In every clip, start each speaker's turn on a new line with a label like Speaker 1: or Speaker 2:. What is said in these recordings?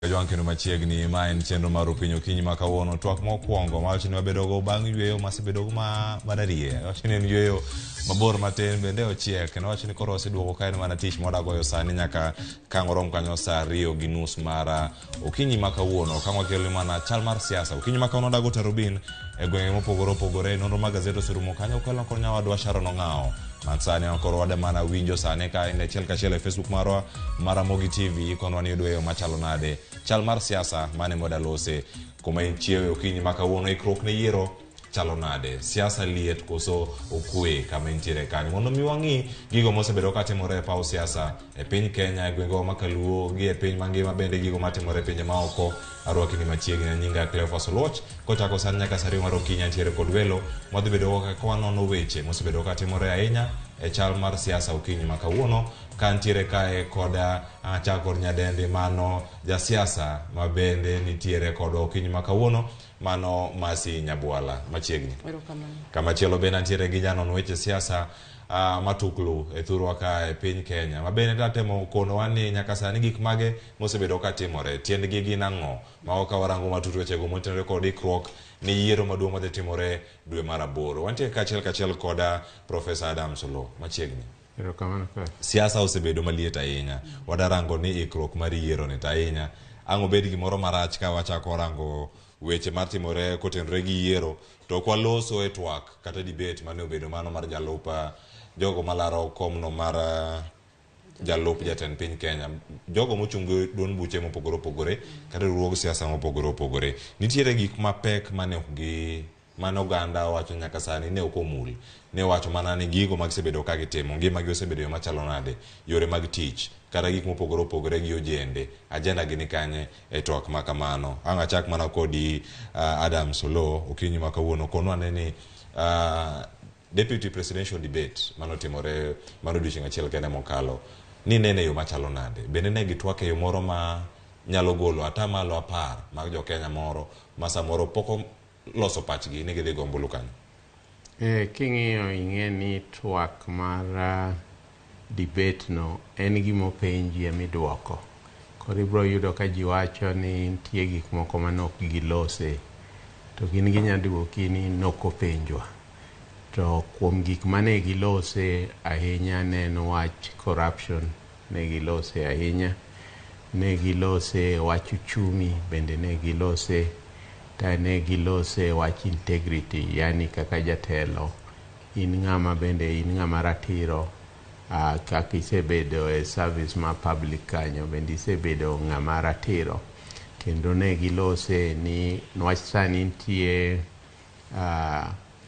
Speaker 1: Jwang' kendo machiegni ma en chenro mar Opinyi Okinyi ma kawuono. Twak mokwongo mawacho ni wabedogo bang' yweyo masebedogo ma mararie. Wacho ni en yweyo mabor matin bende ochiek. Kendo wacho ni koro waseduogo ka en mana tich mwadagoyo sani nyaka kang' orom kanyo saa 2:30 mar okinyi ma kawuono. Kang' wakelo mana chal mar siasa. Okinyi ma kawuono wadago Tarubin e gwenge mopogore opogore. Nonro mag gazet oserumo kanyo kelo kod nyawadwa Sharon Ong'awo. Man sani koro wada mana winjo sani ka in achiel kachiel e Facebook marwa mar Ramogi TV ikonwa ni yudo machalo nade chal mar siasa mane mwada lose kuma intie okinyi ma kawuono ikruok ne yiero chalo nade siasa liet koso okwe kama intiere kanyo mondo mi wang'i gigo mosebedo katimore e paw siasa e piny Kenya e gwengewa ma kaluo gi e piny mangima bende gigo matimore e pinje maoko arwaki ni machiegni nyinga Cleophas Oluoch kochako sani nyaka saa 2 mar okinyi antiere kod welo mwadhi bedo ka wanono weche mosebedo katimore ahinya e chal mar siasa okinyi ma kawuono ka ntiere kae koda achako kod nyadendi mano jasiasa ma bende nitiere kodwa okinyi ma kawuono mano Masi Nyabwala machiegni. Kamachielo bende antiere gi janon weche siasa matuklu e thurwa ka e piny Kenya ma bende datemo konowa ni nyaka sani gik mage mosebedo katimore tiendgi gin ang'o mago ka warango matut wechego motenore kod ikruok ne yiero maduong' madhi timore dwe mar 8. Wantie kaachiel kachiel koda Professor Adams Oloo machiegni. Siasa osebedo maliet ahinya. Wadarango ni ikruok mar yiero ni to ahinya ang' obed gimoro marach ka wachako rango weche matimore kotenore gi yiero to ok waloso e twak kata debate mane obedo mano mar jalup jogo malaro komno mar jalup jatend piny Kenya jogo mochung' gi duond buche mopogore opogore kata riwruog siasa mopogore opogore nitiere gik mapek mane ok gi mane oganda owacho nyaka sani ne ok omul ne owacho mana ni gigo magisebedo ka gitimo ngimagi osebedo yo machalo nade yore mag tich kata gik mopogore opogore gi ojende agenda gi ni kanye e twak ma kamano ang' achak mana kodi Adams Oloo okinyi ma kawuono konwa ane ni deputy presidential debate manotimore mano odiochieng' achiel kende mokalo ni nene yo machalo nade bende ne gitwak e yo moro ma nyalo golo atamalo 10 mag jo Kenya moro ma samoro pok loso pachgi ni gidhi go ombulu kanyo.
Speaker 2: King'iyo ing'e ni twak mar debate no en gima openji emiduoko. Koro ibiro yudo ka ji wacho ni nitie gik moko mane ok gilose to gin ginya duoki ni nok openjwa. To kuom gik mane gilose ahinya ne en wach corruption ne gilose ahinya, ne gilose wach uchumi bende ne gilose, ta ne gilose wach integrity, yani kaka jatelo in ng'ama bende in ng'ama ratiro, kaka isebedo e service ma public kanyo bende isebedo ng'ama ratiro. Kendo ne gilose ni nwach sani nitie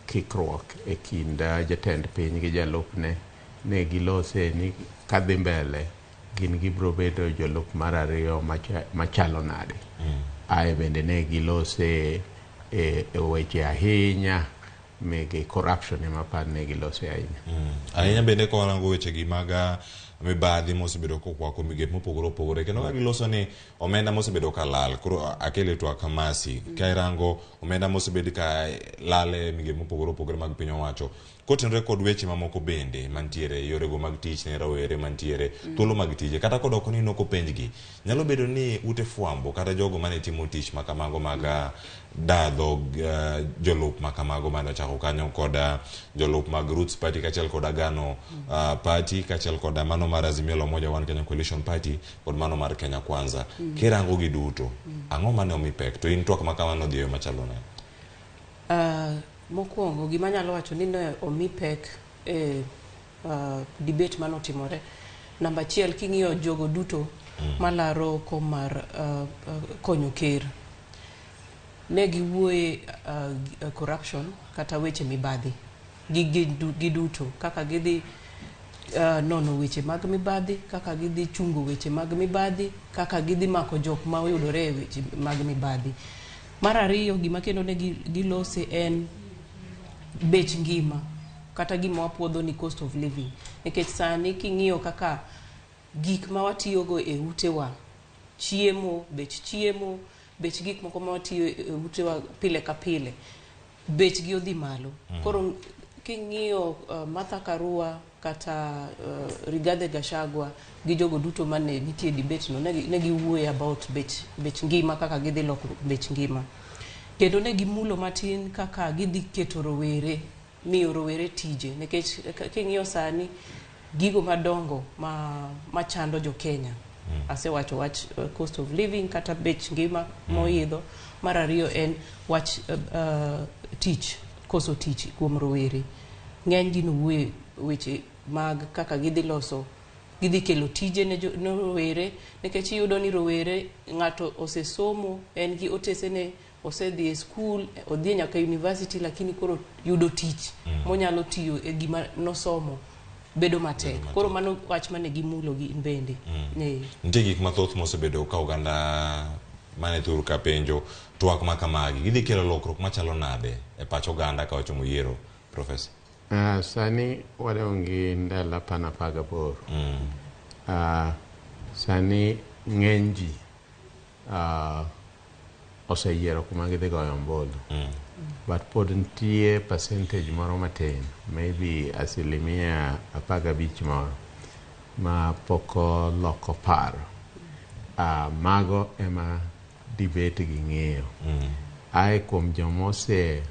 Speaker 2: kikruok e kind jatend piny gi jalupne, ne gilose ni kadhi mbele gin gibiro bedo jolup mar 2 machalo nade. Ae bende ne gilose e weche ahinya mege corruption ema par ne gilose ahinya.
Speaker 1: Ahinya bende ka warango weche gi mag mibadhi mosebedo kokwako migepe mopogore opogore kendo ka giloso ni omenda mosebedo ka lal koro akele twak Masi ka irango omenda mosebed ka lal e migepe mopogore opogore mag piny owacho kotenore kod weche mamoko bende mantiere yorego mag tich ne rawere mantiere thuolo mag tije kata kodoko ni nok openjgi nyalo bedo ni ute fwambo kata jogo mane timo tich makamago mag dadho jolup makamago mane ochako kanyo kod jolup mag Roots Party kaachiel kod Agano Party kaachiel kod mano mar Azimio la Umoja One Kenya Coalition Party kod mano mar Kenya Kwanza kirango gi duto ang'o mane omi pek to in twak makamano odhi e yo machalo nade?
Speaker 3: Mokwongo gima anyalo wacho ni ne omi pek e debate manotimore. Namba 1 king'iyo jogo duto malaro kom mar konyo ker ne giwuoye corruption kata weche mibadhi gi duto kaka gidhi nono weche mag mibadhi, kaka gidhi chungo weche mag mibadhi, kaka gidhi mako jok ma oyudore e weche mag mibadhi. Mar 2 gima kendo ne gilose en bech ngima kata gima wapuodho ni cost of living, nikech sani king'iyo kaka gik ma watiyogo e utewa, chiemo, bech chiemo, bech gik moko ma watiyo e utewa pile ka pile, bechgi odhi malo. Koro king'iyo Martha Karua kata Rigathi Gachagua gi jogo duto mane nitie e debate no ne giwuoyo about bech ngima kaka gidhi loko bech ngima. Kendo ne gimulo matin kaka gidhi keto rowere, miyo rowere tije nikech king'iyo sani gigo madongo machando jo Kenya. Asewacho wach cost of living kata bech ngima moidho. Mar ariyo en wach tich, koso tich kuom rowere. Ng'eny gi nowuoyo weche mag kaka gidhi loso, gidhi kelo tije ne rowere nikech iyudo ni rowere ng'ato osesomo, en gi otesene, osedhi e skul, odhi nyaka university, lakini koro yudo tich monyalo tiyo e gima nosomo bedo matek. Koro mano wach mane gimulo gin bende.
Speaker 1: Nitie gik mathoth mosebedo ka oganda mane thur ka penjo twak ma kamagi gidhi kelo lokruok machalo nade e pach oganda ka ochomo yiero, Professor?
Speaker 2: Sani wadong' gi ndalo 18. Sani ng'eny ji oseyiero kuma gidhi goyo ombulu. But pod nitie percentage moro matin, maybe 15% moro, ma pok oloko paro. Mago ema debate gi ng'iyo. Ae kuom joma ose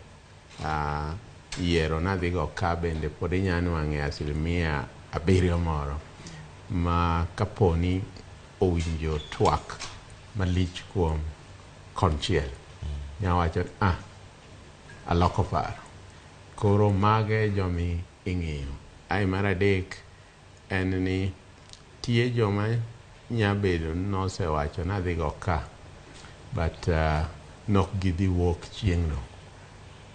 Speaker 2: yiero nadhi go ka bende pod inya nwang'e 7% moro ma kaponi owinjo twak malich kuom konchiel nya wacho ni aloko paro. Koro mage jomi ing'iyo. Ae mar adek en ni tie joma nya bedo ni nosewacho nadhi go ka but nok gidhi wuok chieng'no.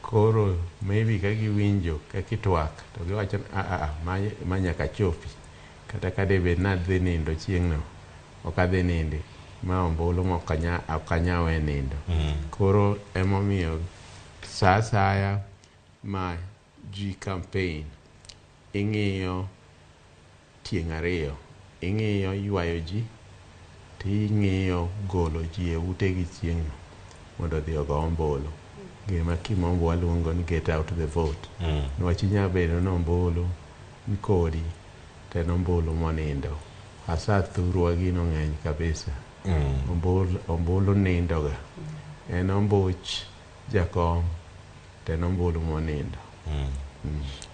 Speaker 2: Koro maybe ka giwinjo kaka itwak to giwacho ni ma nyaka chopi. Kata ka debed ni adhi nindo chieng'no, ok adhi nindi. Ma ombulu ma ok anya we nindo. Koro emomiyo sa asaya ma ji campaign ing'iyo tieng' ariyo. Ing'iyo ywayo ji ting'iyo golo ji e utegi chieng'no mondo odhi ogo ombulu. Gima kimombo waluongo ni get out the vote. Niwach inya bedo ni ombulu ni kodi to en ombulu monindo. Hasa thurwa gino ng'eny kabisa. Ombulu nindoga. En ombuch jakom to en ombulu monindo.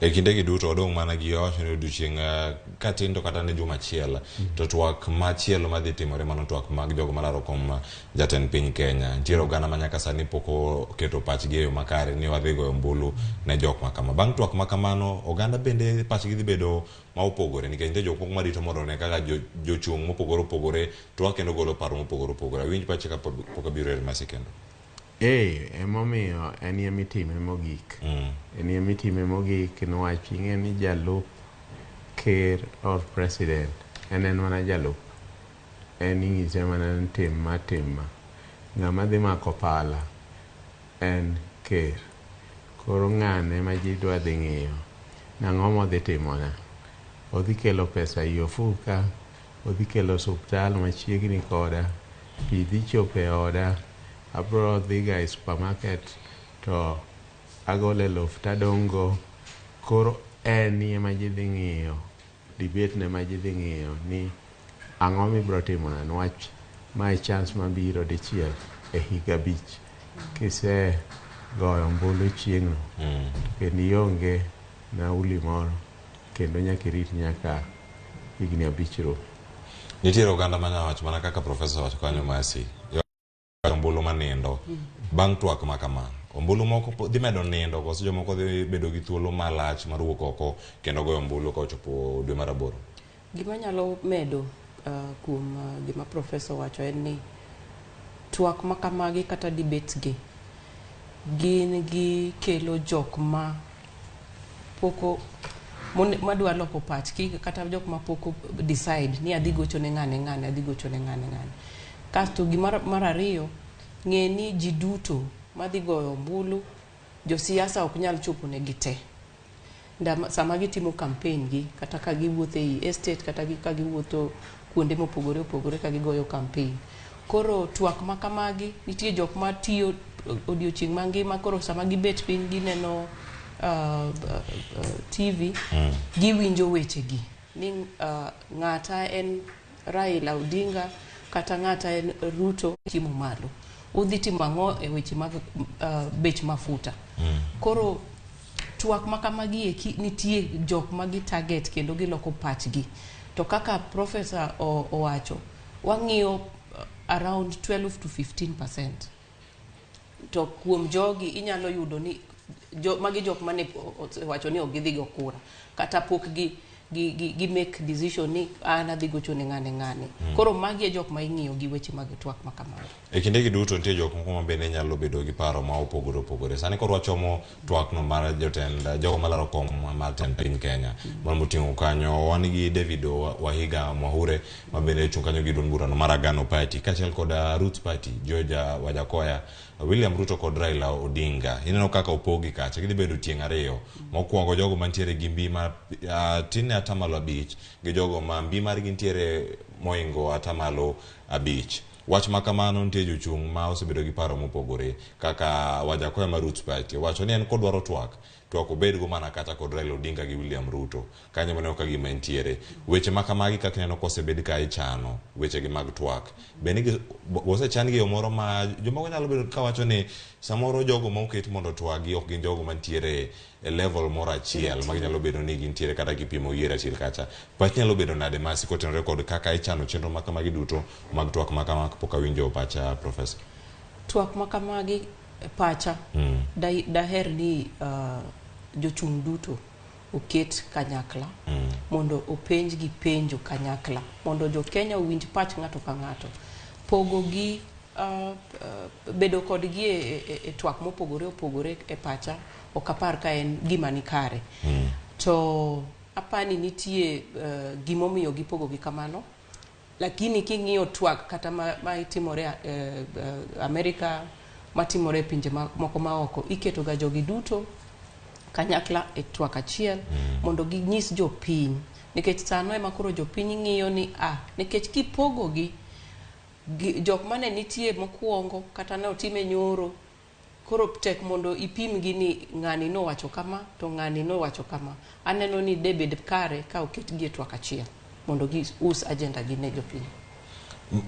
Speaker 1: E kindegi duto odong' mana gi wacho ni odiochieng' katin to kata ne juma achiel to twak machielo madhi timore mano twak mag jogo malaro kom jatend piny Kenya. Nitiere oganda ma nyaka sani pok oketo pachgi e yo makare ni wadhi goyo ombulu ne jok makama. Bang' twak makamano oganda bende pachgi dhi bedo ma opogore nikech nitie jok moko marito mondo one kaka jochung' mopogore opogore twak kendo golo paro mopogore opogore. Awinj pachi kapok abiro ir Mercy kendo.
Speaker 2: Emomiyo en ema itime mogik. En ema itime mogik niwach ing'e ni jalup ker or president en mana jalup. En inyise mana ni tim ma tim ma. Ng'ama dhi mako pala en ker. Koro ng'ane ma ji dwa dhi ng'iyo. Nang'o modhi timona? Odhi kelo pesa ei ofuka, odhi kelo osuptal machiegni koda, pi dhi chopo e oda, abro dhiga e supermarket to agolo eluf tadong' go. Koro en ema ji dhi ng'iyo, debate ne ma ji dhi ng'iyo ni ang'o mibro timona niwach mae chance mabiro dichiel e higa 5. Kise goyo ombulu chieng'no kendo ionge nauli moro kendo nyaka irit nyaka higni 5 rum.
Speaker 1: Nitiere oganda manya wacho mana kaka Professor wacho kanyo Mercy. Ombulu manindo bang' twak ma kama. Ombulu moko dhi medo nindo koso jomoko dhi bedo gi thuolo malach mar wuok oko kendo goyo ombulu ka ochopo dwe mar 8.
Speaker 3: Gima nyalo medo kuom gima Professor wacho en ni twak ma kamagi kata debates gi gin gi kelo jok ma poko madwa loko pachgi kata jok ma pok decide ni adhi gocho ne ng'ane ng'ane, adhi gocho ne ng'ane ng'ane. Kasto gima mar ariyo, ng'e ni ji duto madhi goyo ombulu, josiasa ok nyal chopo negi te. Sama gitimo campaign gi, kata ka giwuotho ei estate, kata ka giwuotho kuonde mopogore opogore ka gigoyo campaign. Koro twak ma kamagi, nitie jok matiyo odiochieng' mangima, koro sama gibet piny gineno TV giwinjo wechegi ni ng'ata en Raila Odinga kata ng'ata en Ruto chiemo malo. Udhi timo ang'o e weche mag bech mafuta? Koro twak ma kamagi eki nitie jok ma gi target kendo giloko pachgi. To kaka professor owacho, wang'iyo around 12 to 15%. To kuom jogi inyalo yudo ni magi jok mane owacho ni ok gidhi go kura kata pok gi make decision ni an adhi gocho ne ng'ane ng'ane. Koro magi e jok ma ing'iyo gi weche mag twak ma kamagi.
Speaker 1: E kindegi duto nitie jok moko ma bende nyalo bedo gi paro ma opogore opogore. Sani koro wachomo twak no mar jotend jogo malaro kom mar tend piny Kenya. Mano moting'o kanyo wan gi David Wahiga Mwahure ma bende chung' kanyo gi duond burano mar Agano Party kaachiel kod Roots Party, George Wajackoyah, William Ruto kod Raila Odinga. Ineno kaka opogi kacha, gidhi bedo tieng' ariyo. Mokwongo jogo mantiere gi mbi ma tin ne atamalo 5 gi jogo ma mbi margi nitiere moingo atamalo 5. Wach ma kamano nitie jochung' ma osebedo gi paro mopogore kaka Wajackoyah mar Roots Party owacho ni en kodwaro twak, twak obedgo mana kata kod Raila Odinga gi William Ruto. Kanyo maneno ka gima entiere. Weche ma kamagi kaka ineno kosebed ka ichano weche gi mag twak. Bende osechan gi yo moro ma jomoko nyalo bedo kawacho ni samoro jogo ma oket mondo otwagi ok gin jogo mantiere e level moro achiel ma ginyalo bedo ni gintiere kata kipimo gi e ratil kacha. Pach nyalo bedo nade masi kotenore kod kaka ichano chenro ma kamagi duto mag twak ma kama pok awinjo pacha professor.
Speaker 3: Twak ma kamagi pacha daher ni jochung' duto oket kanyakla mondo openj gi penjo kanyakla mondo jo Kenya owinj pach ng'ato ka ng'ato. Pogo gi bedo kodgi e twak mopogore opogore e pacha ok apar ka en gima ni kare. To apani nitie gimomiyo gipogo gi kamano. Lakini king'iyo twak kata ma itimore Amerika, matimore e pinje moko maoko, iketo ga jogi duto kanyakla e twak achiel mondo ginyis jopiny. Nikech sano ema koro jopiny ng'iyo ni nikech kipogo gi jok mane nitie mokwongo kata ne otime nyoro, koro tek mondo ipim gi ni ng'ani nowacho kama to ng'ani nowacho kama. Aneno ni debed kare ka oketgi e twak achiel mondo gius agenda gi ne jopiny.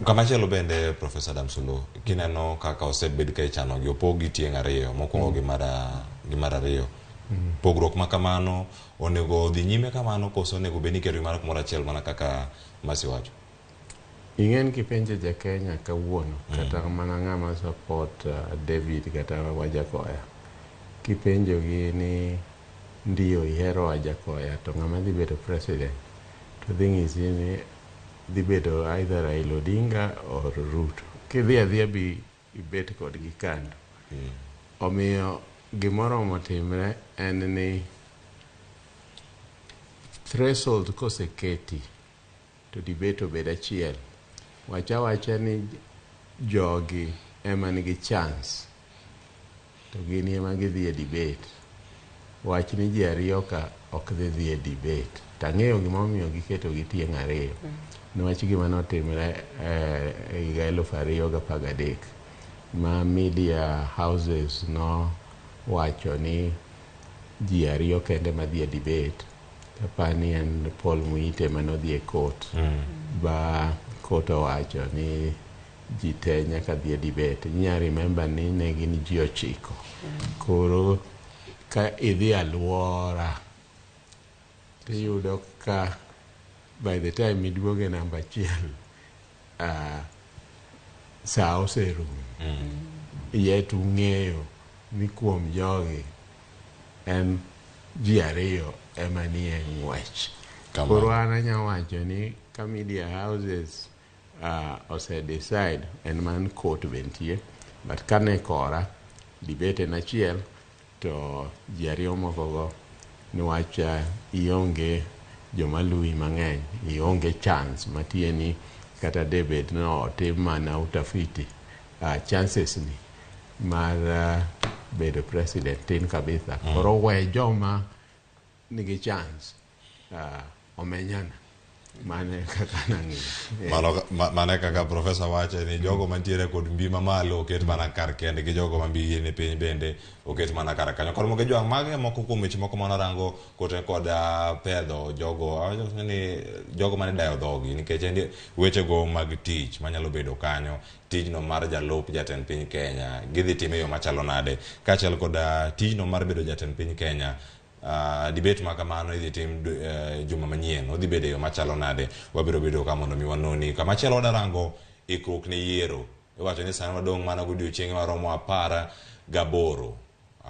Speaker 1: Kamachielo bende Professor Damsolo, kineno kaka osebed ka ichano gi opog gi tieng' ariyo, mokwongo gi mar ariyo. Pogruok ma kamano onego odhi nyime kamano koso onego bed ni iketo gi mana kumoro achiel mana kaka Masi wacho?
Speaker 2: Ing'en kipenjo ja Kenya kawuono kata mana ng'ama support David kata Wajackoyah, kipenjo gi ni ndiyo ihero Wajackoyah to ng'ama dhi bedo president to dhi ng'isi ni dhi bedo either Raila Odinga or Ruto. Kidhi adhiya bi ibet kodgi kando. Omiyo gimoro motimre en ni threshold koseketi to debate obed achiel. Wacha wacha ni jogi ema nigi chance to gin ema gidhi e debate. Wach ni ji ariyo ka ok dhi dhi e debate. Tang'eyo gimomiyo giketo gi tieng' ariyo. Niwach gima notimre e higa 2013 ma media houses no wacho ni ji ariyo kende madhi e debate. Apani en Paul Muite manodhi e court. Ba court owacho ni ji te nyaka dhi e debate. Inya remember ni ne gin ji 9. Koro ka idhi aluora tiyudo ka by the time iduogo e namba 1 sa oserumo. Yet ung'eyo ni kuom jogi en ji ariyo ema nie ng'wech. Koro an anya wacho ni ka media houses ose decide en man court be nitie, but kane kora debate en achiel to ji ariyo moko go niwach ionge joma luwi mang'eny, ionge chance matie ni kata debed no otim mana utafiti chances ni mar bedo president tin kabisa. Koro we joma nigi chance omenyana. Mano e kaka nang'iyo.
Speaker 1: Mano mano e kaka profesa wacho ni jogo mantiere kod mbi mamalo oket mana kar kendgi, jogo ma mbigi ni piny bende oket mana kar kanyo. Koro Moge Jwang', mage moko kuom weche moko manorango kote kod pedho jogo, awacho ni jogo mane dayo dhogi nikech en wechego mag tich manyalo bedo kanyo, tijno mar jalup jatend piny Kenya gidhi time e yo machalo nade, kaachiel kod tijno mar bedo jatend piny Kenya. Debate ma kamano idhi tim juma manyien, odhi bedo e yo machalo nade, wabiro bedo ka mondo mi wanoni. Kamachielo wadarango ikruok ne yiero. Iwacho ni sani wadong' mana godiochienge maromo 18.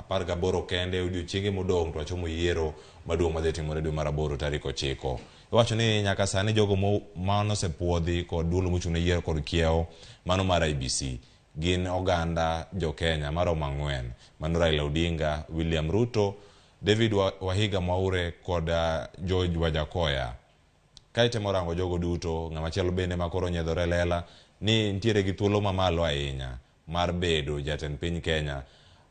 Speaker 1: 18 kende odiochienge modong' to wachomo yiero maduong' madhi timore dwe mar aboro tarik 9. Iwacho ni nyaka sani jogo manosepuodhi kod duol mochung' ne yiero kod kiewo mano mar IEBC gin oganda jo Kenya maromo 4. Mano Raila Odinga, William Ruto, David Wahiga Mwaure kod George Wajackoyah. Ka itemo rango jogo duto, ng'ama chielo bende ma koro onyiedhore lela ni nitiere gi thuolo mamalo ahinya mar bedo jatend piny Kenya,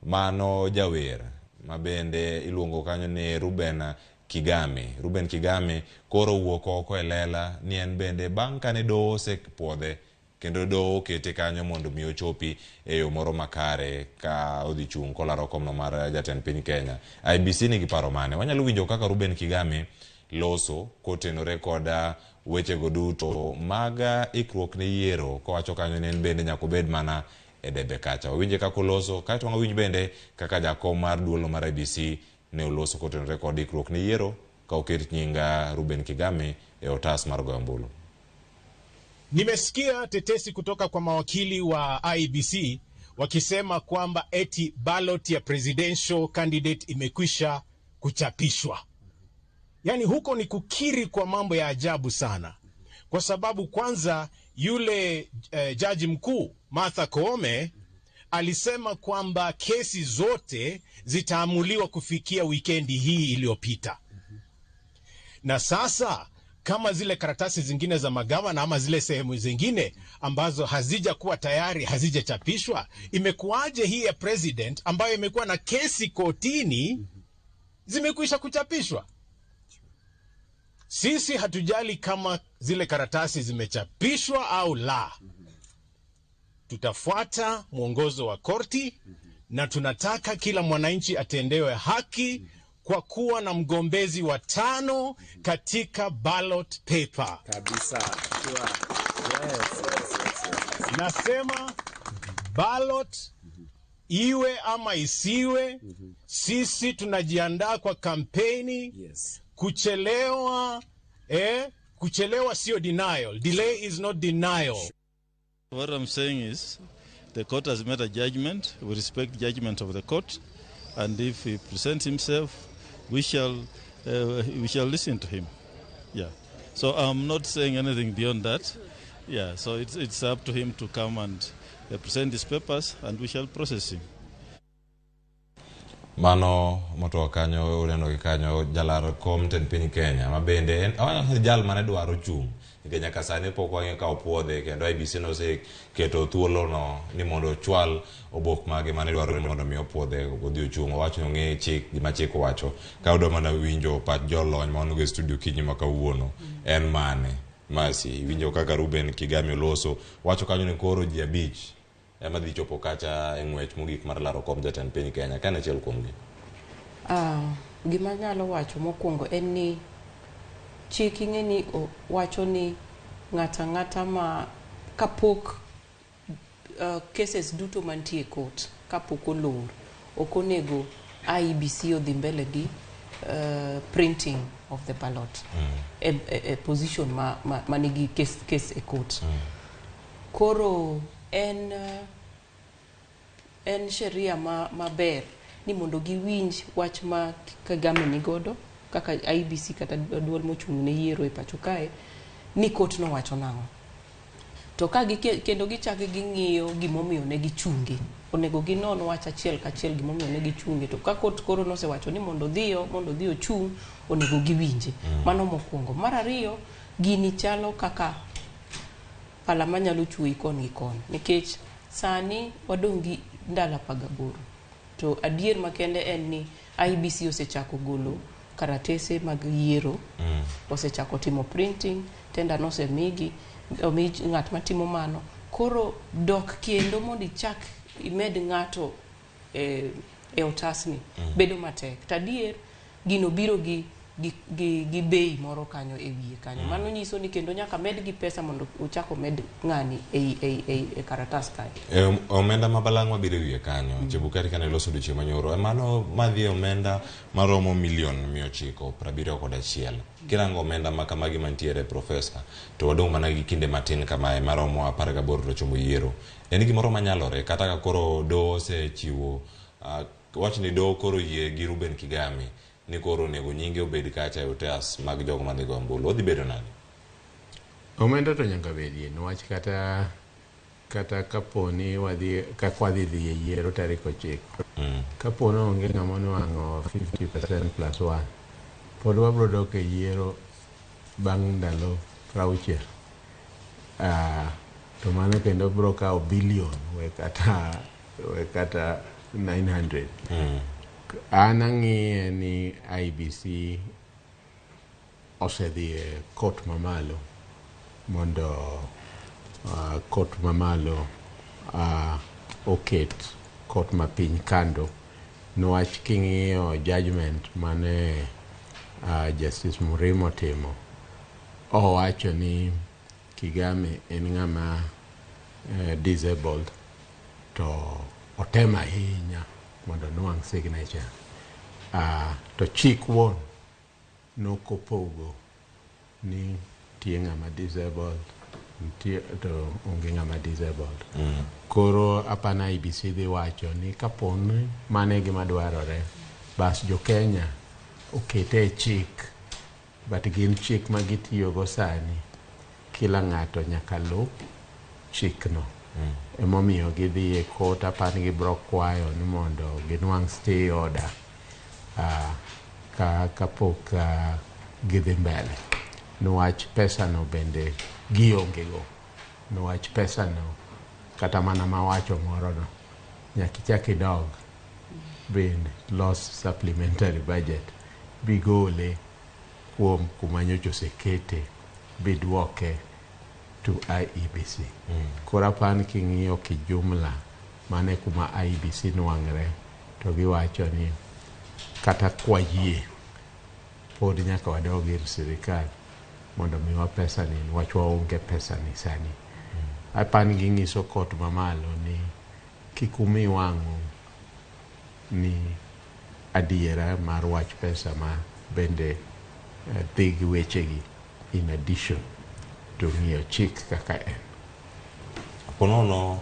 Speaker 1: mano jawer ma bende iluongo kanyo ni Ruben Kigame. Ruben Kigame koro owuok oko e lela ni en bende bang' kane doho osepuodhe kendo doho okete kanyo mondo mi ochopi e yo moro makare ka odhi chung' kolaro komno mar jatend piny Kenya. IEBC nigi paro mane? Wanyalo winjo kaka Ruben Kigame loso kotenore kod wechego duto mag ikruok ne yiero kowacho kanyo ni en bende nyaka obed mana e debe kacha. Wawinje kaka oloso, kaeto wawinj bende kaka jakom mar duolno mar IEBC ne oloso kotenore kod ikruok ne yiero ka oket nying Ruben Kigame e otas mar goyo ombulu.
Speaker 4: Nimesikia tetesi kutoka kwa mawakili wa IEBC wakisema kwamba eti ballot ya presidential candidate imekwisha kuchapishwa. Yaani huko ni kukiri kwa mambo ya ajabu sana, kwa sababu kwanza yule jaji mkuu Martha Koome alisema kwamba kesi zote zitaamuliwa kufikia wikendi hii iliyopita. Na sasa kama zile karatasi zingine za magavana ama zile sehemu zingine ambazo hazijakuwa tayari, hazijachapishwa, imekuwaje hii ya president ambayo imekuwa na kesi kotini zimekwisha kuchapishwa? Sisi hatujali kama zile karatasi zimechapishwa au la. Tutafuata mwongozo wa korti na tunataka kila mwananchi atendewe haki kwa kuwa na mgombezi wa 5 katika ballot paper.
Speaker 5: Kabisa. Sure. Yes.
Speaker 4: Nasema ballot iwe ama isiwe, sisi tunajiandaa kwa kampeni. Kuchelewa, kuchelewa sio denial. Delay is not denial.
Speaker 6: What I'm saying is the court has made a judgment. We respect judgment of the court, and if he presents himself, we shall listen to him. Yeah. So I'm not saying anything beyond that. Yeah. So it's up to him to come and present his papers, and we shall process him.
Speaker 1: Mano motoka kanyo uneno gi kanyo jalar kom tend piny Kenya ma bende en awacho ni jal mane dwaro chung' nikech nyaka sani pok wang'eyo ka opuodhe kendo IEBC noseketo thuolono ni mondo ochwal obok mage mane dwaro ni mondo mi opuodhe odhi ochung'. Owacho ni ong'e chik gima chik owacho. Ka udwa mana winjo pach jolony ma wan go e studio kinyi ma kawuono en mane? Masi iwinjo kaka Ruben Kigame oloso wacho kanyo ni koro ji 5 ema dhi chopo kacha e ng'wech mogik mar laro kom jatend piny Kenya. Ka en achiel kuomgi.
Speaker 3: Gima anyalo wacho mokwongo en ni chik ing'e ni wacho ni ng'ato ang'ata ma kapok cases duto mantie e court kapok olor ok onego IEBC odhi mbele gi printing of the ballot e position ma nigi case e court. Koro en sheria maber ni mondo giwinj wach ma Kagame nigodo kaka IEBC kata duol mochung' ne yiero e pacho kae ni court nowacho nang'o. To ka kendo gichako ging'iyo gimomiyo ne gichunge. Onego ginon wach achiel kachiel gimomiyo ne gichunge. To ka court koro nosewacho ni mondo odhi ochung', onego giwinje. Mano mokwongo. Mar ariyo, gini chalo kaka pala manyalo chwoyi koni gi koni. Nikech sani wadong' gi ndalo 18. To adier makende en ni IEBC osechako golo karatese mag yiero. Osechako timo printing, tender nosemigi, omi ng'at matimo mano. Koro dok kendo mondo ichak imed ng'ato e otasni bedo matek. To adier gino biro gi bei moro kanyo e wiye kanyo. Mano nyiso ni kendo nyaka med gi pesa mondo ochak omed ng'ani ei karatas kanyo.
Speaker 1: E, omenda ma balang' mabiro e wiye kanyo. Chebukati kane loso odiochieng' manyoro e mano madhi e omenda maromo milion 971. Kirango omenda ma kamagi mantiere, profesa, to wadong' mana gi kinde matin kamae maromo 18 to chomo yiero. En gimoro manyalore kata ka koro doho osechiwo wach ni doho koro yie gi Ruben Kigame ni koro onego nyinge obed kacha e otas mag jogo madhi goyo ombulu. Odhi bedo nade?
Speaker 2: Omenda to nyaka bedie niwach kata kapo ni wadhi kaka wadhi dhi e yiero tarik 9, kapo ni onge ng'ama onwang'o 50% plus 1, pod wabro dok e yiero bang' ndalo 60. To mano kendo bro kawo billion we kata 900. An ang'iye ni IEBC osedhi e court mamalo mondo court mamalo oket court mapiny kando, niwach king'iyo judgment mane Justice Murimo timo, owacho ni Kigame en ng'ama disabled to otem ahinya mondo onwang' signature, to chik wuon nokopogo ni nitie ng'ama disabled nitie to onge ng'ama disabled. Koro apana IEBC dhi wacho ni kapo ni mano e gima dwarore, bas jo Kenya okete e chik, but gin chik ma gitiyogo sani, kila ng'ato nyaka luw chikno. Emomiyo gidhi e court, apani gibro kwayo ni mondo ginwang' stay order ka kapok gidhi mbele, niwach pesa no bende gionge go, niwach pesa no kata mana mawacho moro no nyaka ichak idog bende los supplementary budget bigole kuom kuma nyocha osekete biduoke to IEBC. Koro apani king'iyo kijumla mane kuma IEBC nwang're to giwacho ni kata kwayie pod nyaka wadog ir sirikal mondo miwa pesa ni niwach waonge pesa ni sani. Apani ging'iso court mamalo ni kik umi wang'u ni adiera mar wach pesa ma bende dhi gi wechegi in addition to ng'iyo chik kaka en.
Speaker 1: Ponono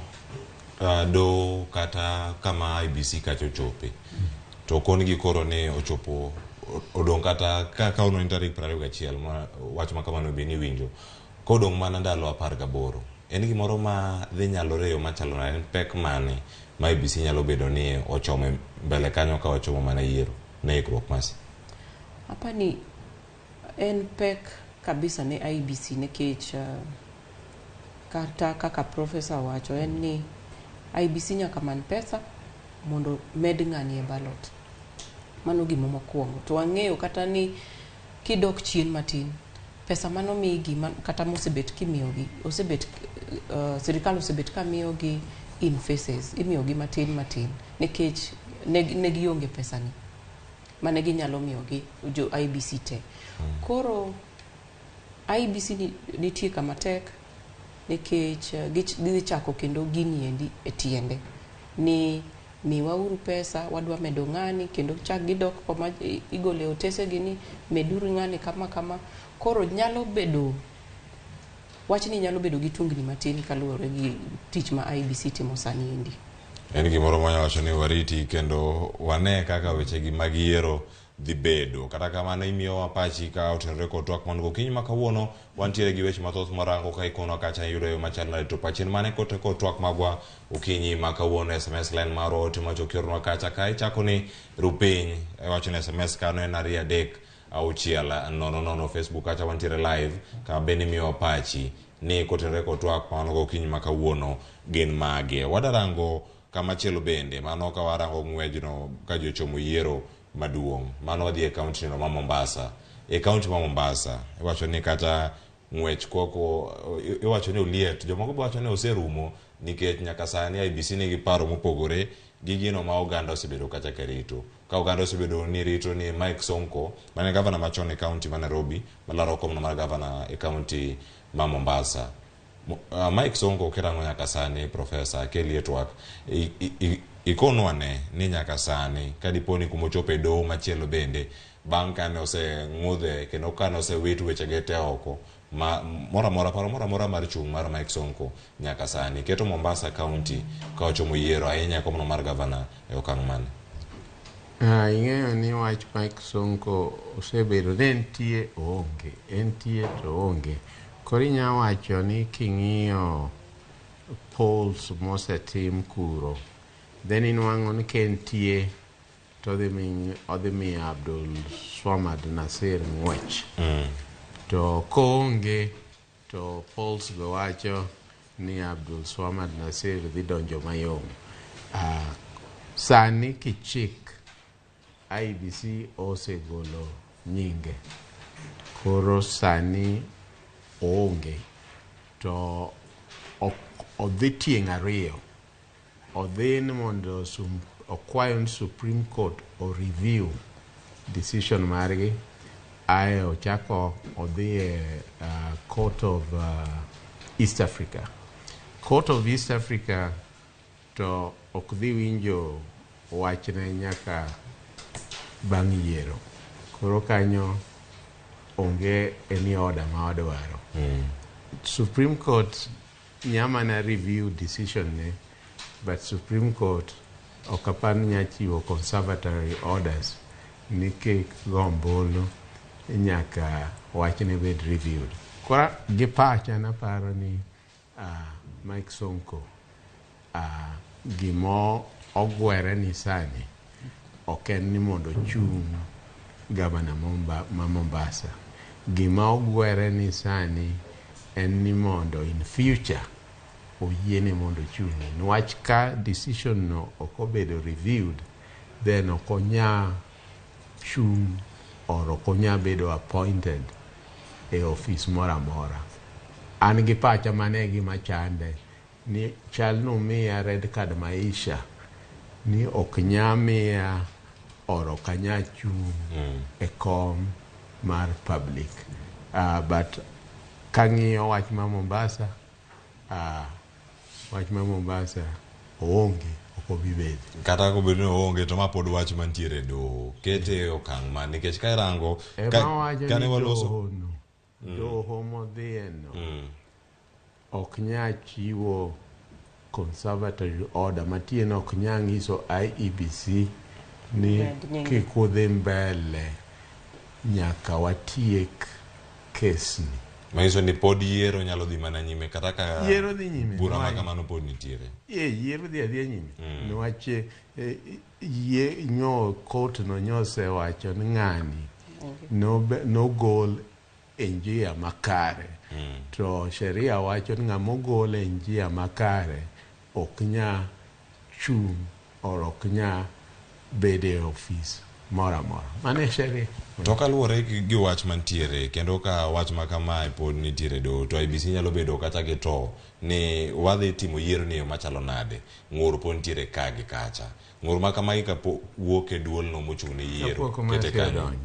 Speaker 1: doho kata kama IEBC kacha ochope to konigi koro ni ochopo odong' kata ka ono en tarik 21 ma wach ma kamano be niwinjo kodong' mana ndalo 18, en gimoro ma dhi nyalore e yo machalo nade? En pek mane ma IEBC nyalo bedo ni ochomo e mbele kanyo ka wachomo mana yiero ne ikruok masi?
Speaker 3: Apani en pek kabisa ne IEBC nikech kata kaka profesa wacho en ni IEBC nyaka many pesa mondo med ng'ani e ballot. Mano gima mokwongo. To wang'eyo kata ni kidok chien matin, pesa manomigi kata mosebet kimiyogi, osebet sirikal osebet ka miyogi in phases, imiyogi matin matin nikech ne gionge pesa ni mane ginyalo miyogi jo IEBC te. Koro IEBC nitie kama tek nikech gidhi chako kendo gini endi e tiende ni miwauru pesa, wadwa medo ng'ani, kendo chak gidok koma igole otese gi ni meduru ng'ani kama kama. Koro nyalo bedo wachni nyalo bedo gi tungni matin kaluwore gi tich ma IEBC timo sani endi.
Speaker 1: En gimoro manya wacho ni wariti kendo wane kaka wechegi mag yiero dhi bedo. Kata kamano imiyowa pachi ka otenore kod twak man gokinyi ma kawuono. Wantiere gi weche mathoth marango ka ikono kacha iyudo yo machal nade, to pachi en mane kote kod twak magwa okinyi ma kawuono? SMS line marwa ote machopo iornwa kacha ka ichako ni rupiny, iwacho ni SMS kano en 23600. Facebook kacha wantiere live kama bende imiyowa pachi ni kotenore kod twak ma wan go okinyi ma kawuono gin mage. Wadarango kamachielo bende mano ka warango ng'wejno ka ji ochomo yiero. maduong'. Mano wadhi e kaunti no ma Mombasa. E kaunti ma Mombasa, iwacho ni kata ng'wech koko iwacho ni oliet, jomoko be wacho ni oserumo nikech nyaka sani IEBC nigi paro mopogore gi gino ma oganda osebedo kacha ka rito. Ka oganda osebedo ni rito ni Mike Sonko, mane gavana machon e kaunti ma Nairobi, malaro komno mar gavana e kaunti ma Mombasa. Mike Sonko kirango nyaka sani, Profesa, akelie twak, ikonwa ne ni nyaka sani ka dipo ni kumochopo e doho machielo bende bang' kane oseng'udhe kendo kane osewit wechege te oko ma moro amora paro moro amora mar chung' mar Mike Sonko nyaka sani keto Mombasa County ka ochomo yiero ahinya komno mar gavana e okang' mane?
Speaker 2: Ing'eyo ni wach Mike Sonko osebedo ni entie oonge, entie to oonge. Koro inya wacho ni king'iyo polls mosetim kuro, then inwang'o ni ka entie to odhi miyo Abdul Swamad Nasir ng'wech. To koonge to polls go wacho ni Abdul Swamad Nasir dhi donjo mayom. Sani kichik IEBC osegolo nyinge. Koro sani oonge to odhi tieng' ariyo. Odhi ni mondo okwayo ni Supreme Court o review decision margi ae ochako odhi e Court of East Africa. Court of East Africa to ok dhi winjo wachne nyaka bang' yiero. Koro kanyo onge any order ma wadwaro. Supreme Court nyamana review decision ne, but Supreme Court ok apar ni nya chiwo conservatory orders ni kik go ombulu nyaka wachne bed reviewed. Koro gi pacha naparo ni Mike Sonko gimo ogwere ni sani ok en ni mondo ochung' gavana ma Mombasa. Gima ogwere ni sani en ni mondo in future oyiene mondo ochung'. Niwach ka decision no ok obedo reviewed, then ok onya chung' or ok onya bedo appointed e ofis moro amora. An gi pacha mano e gima chande ni chal nomiya red card maisha ni ok nya miya or ok anya chung' e kom mar public. But kang'iyo wach ma Mombasa, wach ma Mombasa oonge, ok obi bedo.
Speaker 1: Kata kobedo ni oonge to ma pod wach mantiere e doho kete e okang' ma nikech ka irango
Speaker 2: Ema wacho
Speaker 1: kane
Speaker 2: ni
Speaker 1: waloso
Speaker 2: doho no, doho modhiye no ok nya chiwo conservatory order matiende ok nya nyiso IEBC ni
Speaker 3: Med nyinge.
Speaker 2: kik udhi mbele nyaka watiek kesni.
Speaker 1: Manyiso ni pod yiero nyalo dhi mana nyime kata ka
Speaker 2: Yiero dhi nyime,
Speaker 1: bura ma
Speaker 2: why?
Speaker 1: kamano pod nitiere.
Speaker 2: Yiero dhi adhiya nyime. Niwach yie nyo court no nyosewacho ni ng'ani nogol e njia makare. To sheria wacho ni ng'ama ogol e njia makare ok nya chung' or ok nya bedo e ofis moro amora. Mano e sheria.
Speaker 1: To kaluwore gi wach mantiere kendo ka wach ma kamae pod nitiere doho to IEBC nyalo bedo kata gi to ni wadhi timo yiero ni e yo machalo nade. Ng'ur pod nitiere ka gi kacha. Ng'ur ma kamagi ka wuok e duol no mochung' ne yiero.
Speaker 2: Kapok
Speaker 1: Kete
Speaker 2: Mercy
Speaker 1: kanyo.
Speaker 2: odonjo.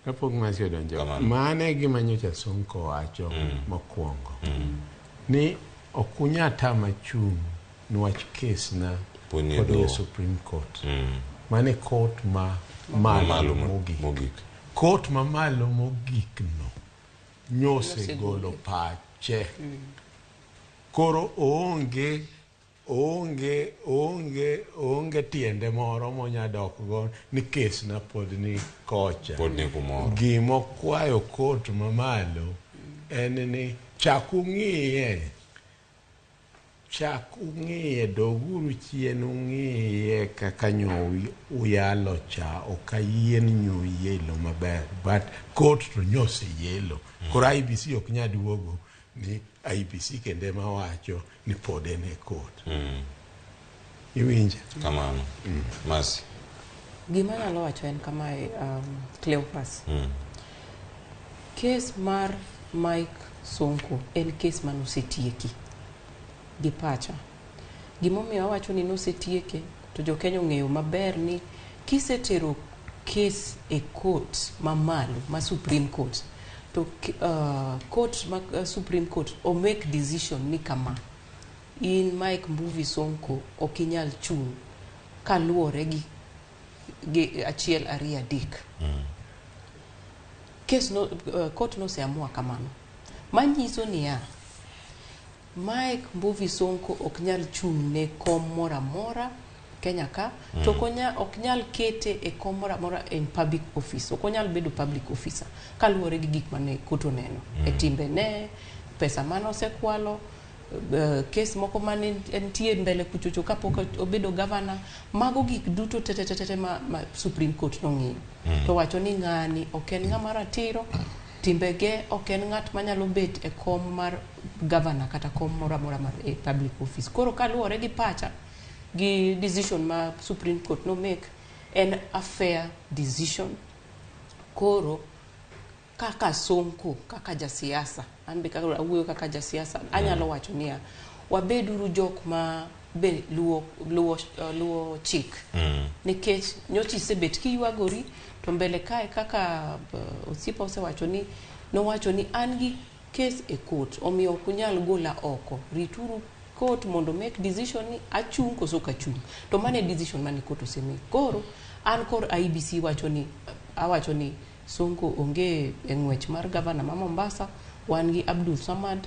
Speaker 2: Kapok Mercy odonjo.
Speaker 1: Kamano.
Speaker 2: Mano e gima nyocha Sonko wacho mokwongo. Ni ok unya tama chung' niwach kes na
Speaker 1: Pod nie
Speaker 2: pod nie
Speaker 1: doho.
Speaker 2: Supreme Court. Mano e court ma
Speaker 1: Mamalo
Speaker 2: malo mogik.
Speaker 1: mogik.
Speaker 2: Court mamalo mogik no nyosegolo pache. Koro oonge tiende moro monya dok go ni kes na pod ni kocha.
Speaker 1: Pod ni kumoro.
Speaker 2: Gimokwayo court mamalo en ni chak ung'iye. Chak ung'iye, doguru chien ung'iye kaka nyo uyalo cha, ok ayie ni nyo yelo maber. But court to nyoseyelo. Koro IEBC ok nya duogo ni IEBC kende ema wacho ni pod en e court. Iwinjo?
Speaker 1: Kamano. Mercy.
Speaker 3: Gima anyalo wacho en kamae, Cleophas. Kes mar Mike Sonko en kes manosetieki gi pacha. Gimomiyo awacho ni nosetieke to jo Kenya ong'eyo maber ni kisetero kes e court mamalo ma Supreme Court to court ma Supreme Court o make decision ni kama in Mike Mbuvi Sonko ok inyal chung' kaluwore gi achiel ariyo adek. Kes no, court noseamua kamano manyiso niya Mike Mbuvi Sonko ok nyal chung' ne kom moro amora Kenya ka to ok nyal kete e kom moro amora in public office, ok onyal bedo public officer kaluwore gi gik mane court oneno e timbene, pesa mane osekwalo, kes moko mane entie mbele kuchocho kapok obedo governor. Mago gik duto tetetete ma Supreme Court nong'iyo to wacho ni ng'ani ok en ng'ama ratiro, timbege ok en ng'at manyalo bet e kom mar governor kata kom moro amora mar e public office. Koro kaluwore gi pacha gi decision ma Supreme Court no make en a fair decision. Koro kaka Sonko, kaka jasiasa, an be kaka awuoyo kaka jasiasa, anyalo wacho niya wabeduru jok ma be luwo chik nikech nyocha isebet kiywagori to mbele kae kaka osiepa osewacho ni nowacho ni an gi kes e court omiyo ok unyal gola oko, rituru court mondo make decision ni achung' koso ok achung'. To mano e decision mane court osemake. Koro an kor IEBC wacho ni awacho ni Sonko onge e ng'wech mar gavana ma Mombasa. Wan gi Abdul Samad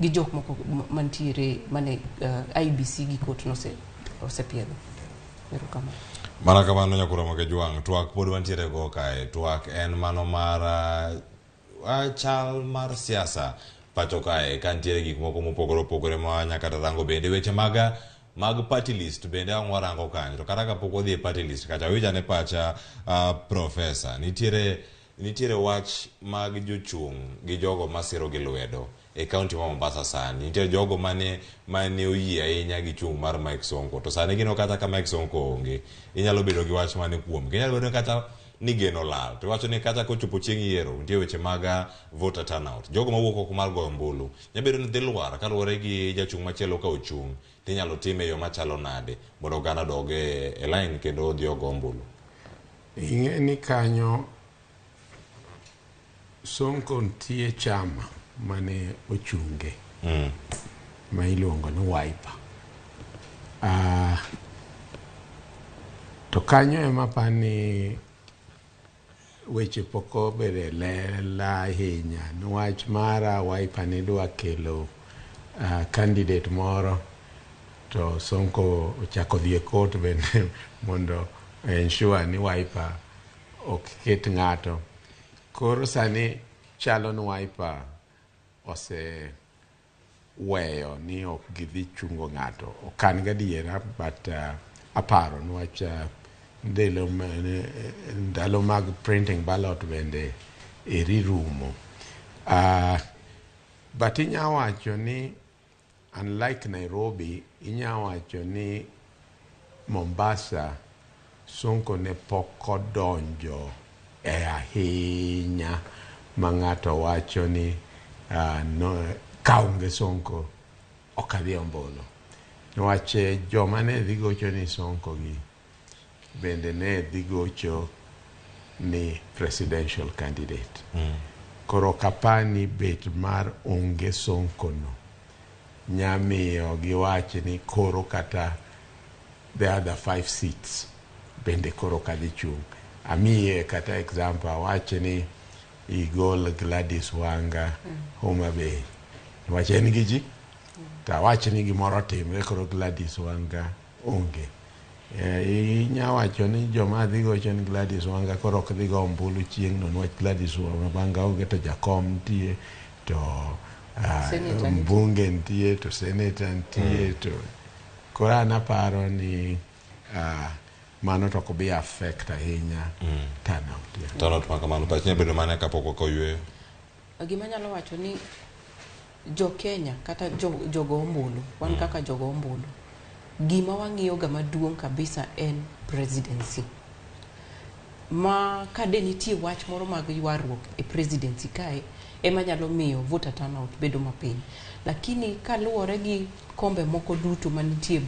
Speaker 3: gi jok moko mantiere mane IEBC gi court nose osepiedho. Erokamano.
Speaker 1: Mana kamano nyakura Kejwang', twak pod wantiere go kae. Twak en mano mar chal mar siasa pacho kae ka nitiere gik moko mopogore opogore ma nyaka rango bende weche mag party list bende ang' warango kanyo. To kata kapok wadhi e party list kacha winj ane pacha professor nitiere wach mag jochung' gi jogo masiro gi lwedo e kaunti ma Mombasa sani. Nitiere jogo mane oyie ahinya gi chung' mar Mike Sonko to sani gino kata ka Mike Sonko onge inyalo bedo gi wach mane kuom inyalo bedo kata ni geno lal to iwacho ni kata kochopo chieng' yiero nitie weche mag voter turnout, jogo mawuok oko mar goyo ombulu nyalo bedo ni dhi lwar kaluwore gi jachung' machielo ka ochung' tinyalo time e yo machalo nade mondo oganda odog e line kendo odhi ogo ombulu.
Speaker 2: Ing'e ni kanyo Sonko nitie chama mane ochunge ma iluongo ni Wiper. To kanyo ema apani weche pok obedo e lela ahinya niwach mara Wiper ne dwa kelo candidate moro to Sonko ochako dhi e court bende mondo ensure ni Wiper ok ket ng'ato. Koro sani chalo ni Wiper ose weyo ni ok gidhi chungo ng'ato. Ok an gadiera but aparo niwach ndalo mag printing ballot bende eri rumo. But inya wacho ni unlike Nairobi, inya wacho ni Mombasa Sonko ne pok odonjo e ahinya ma ng'ato wacho ni no, kaonge Sonko ok adhi ombulu. Niwach joma ne dhi gocho ni Sonko gi bende ne dhi gocho ni presidential candidate. Koro ok apar ni bet mar onge Sonko no nyamiyo giwach ni koro kata the other 5 seats bende koro ok adhi chung'. Amiye kata example awach ni igol Gladys Wanga Homa Bay. Niwach en gi ji to awach ni gimoro otimre koro Gladys Wanga onge. Inya wacho ni joma dhi gocho ni Gladys Wanga koro ok dhi go ombulu chieng' no niwach Gladys Wanga onge to jakom nitie to
Speaker 3: Senator nitie.
Speaker 2: Mbunge nitie to senator nitie to koro an aparo ni mano to ok bi affect ahinya turnout. Yeah.
Speaker 1: Turnout ma kamano pach nyalo bedo mane kapok ok oyweyo.
Speaker 3: Gima anyalo wacho ni jo Kenya kata jogo ombulu, wan kaka jogo ombulu, gima wang'iyo ga maduong' kabisa en presidency. Ma kade nitie wach moro mag ywaruok e presidency kae ema nyalo miyo voter turnout bedo mapiny. Lakini kaluwore gi kombe moko duto manitie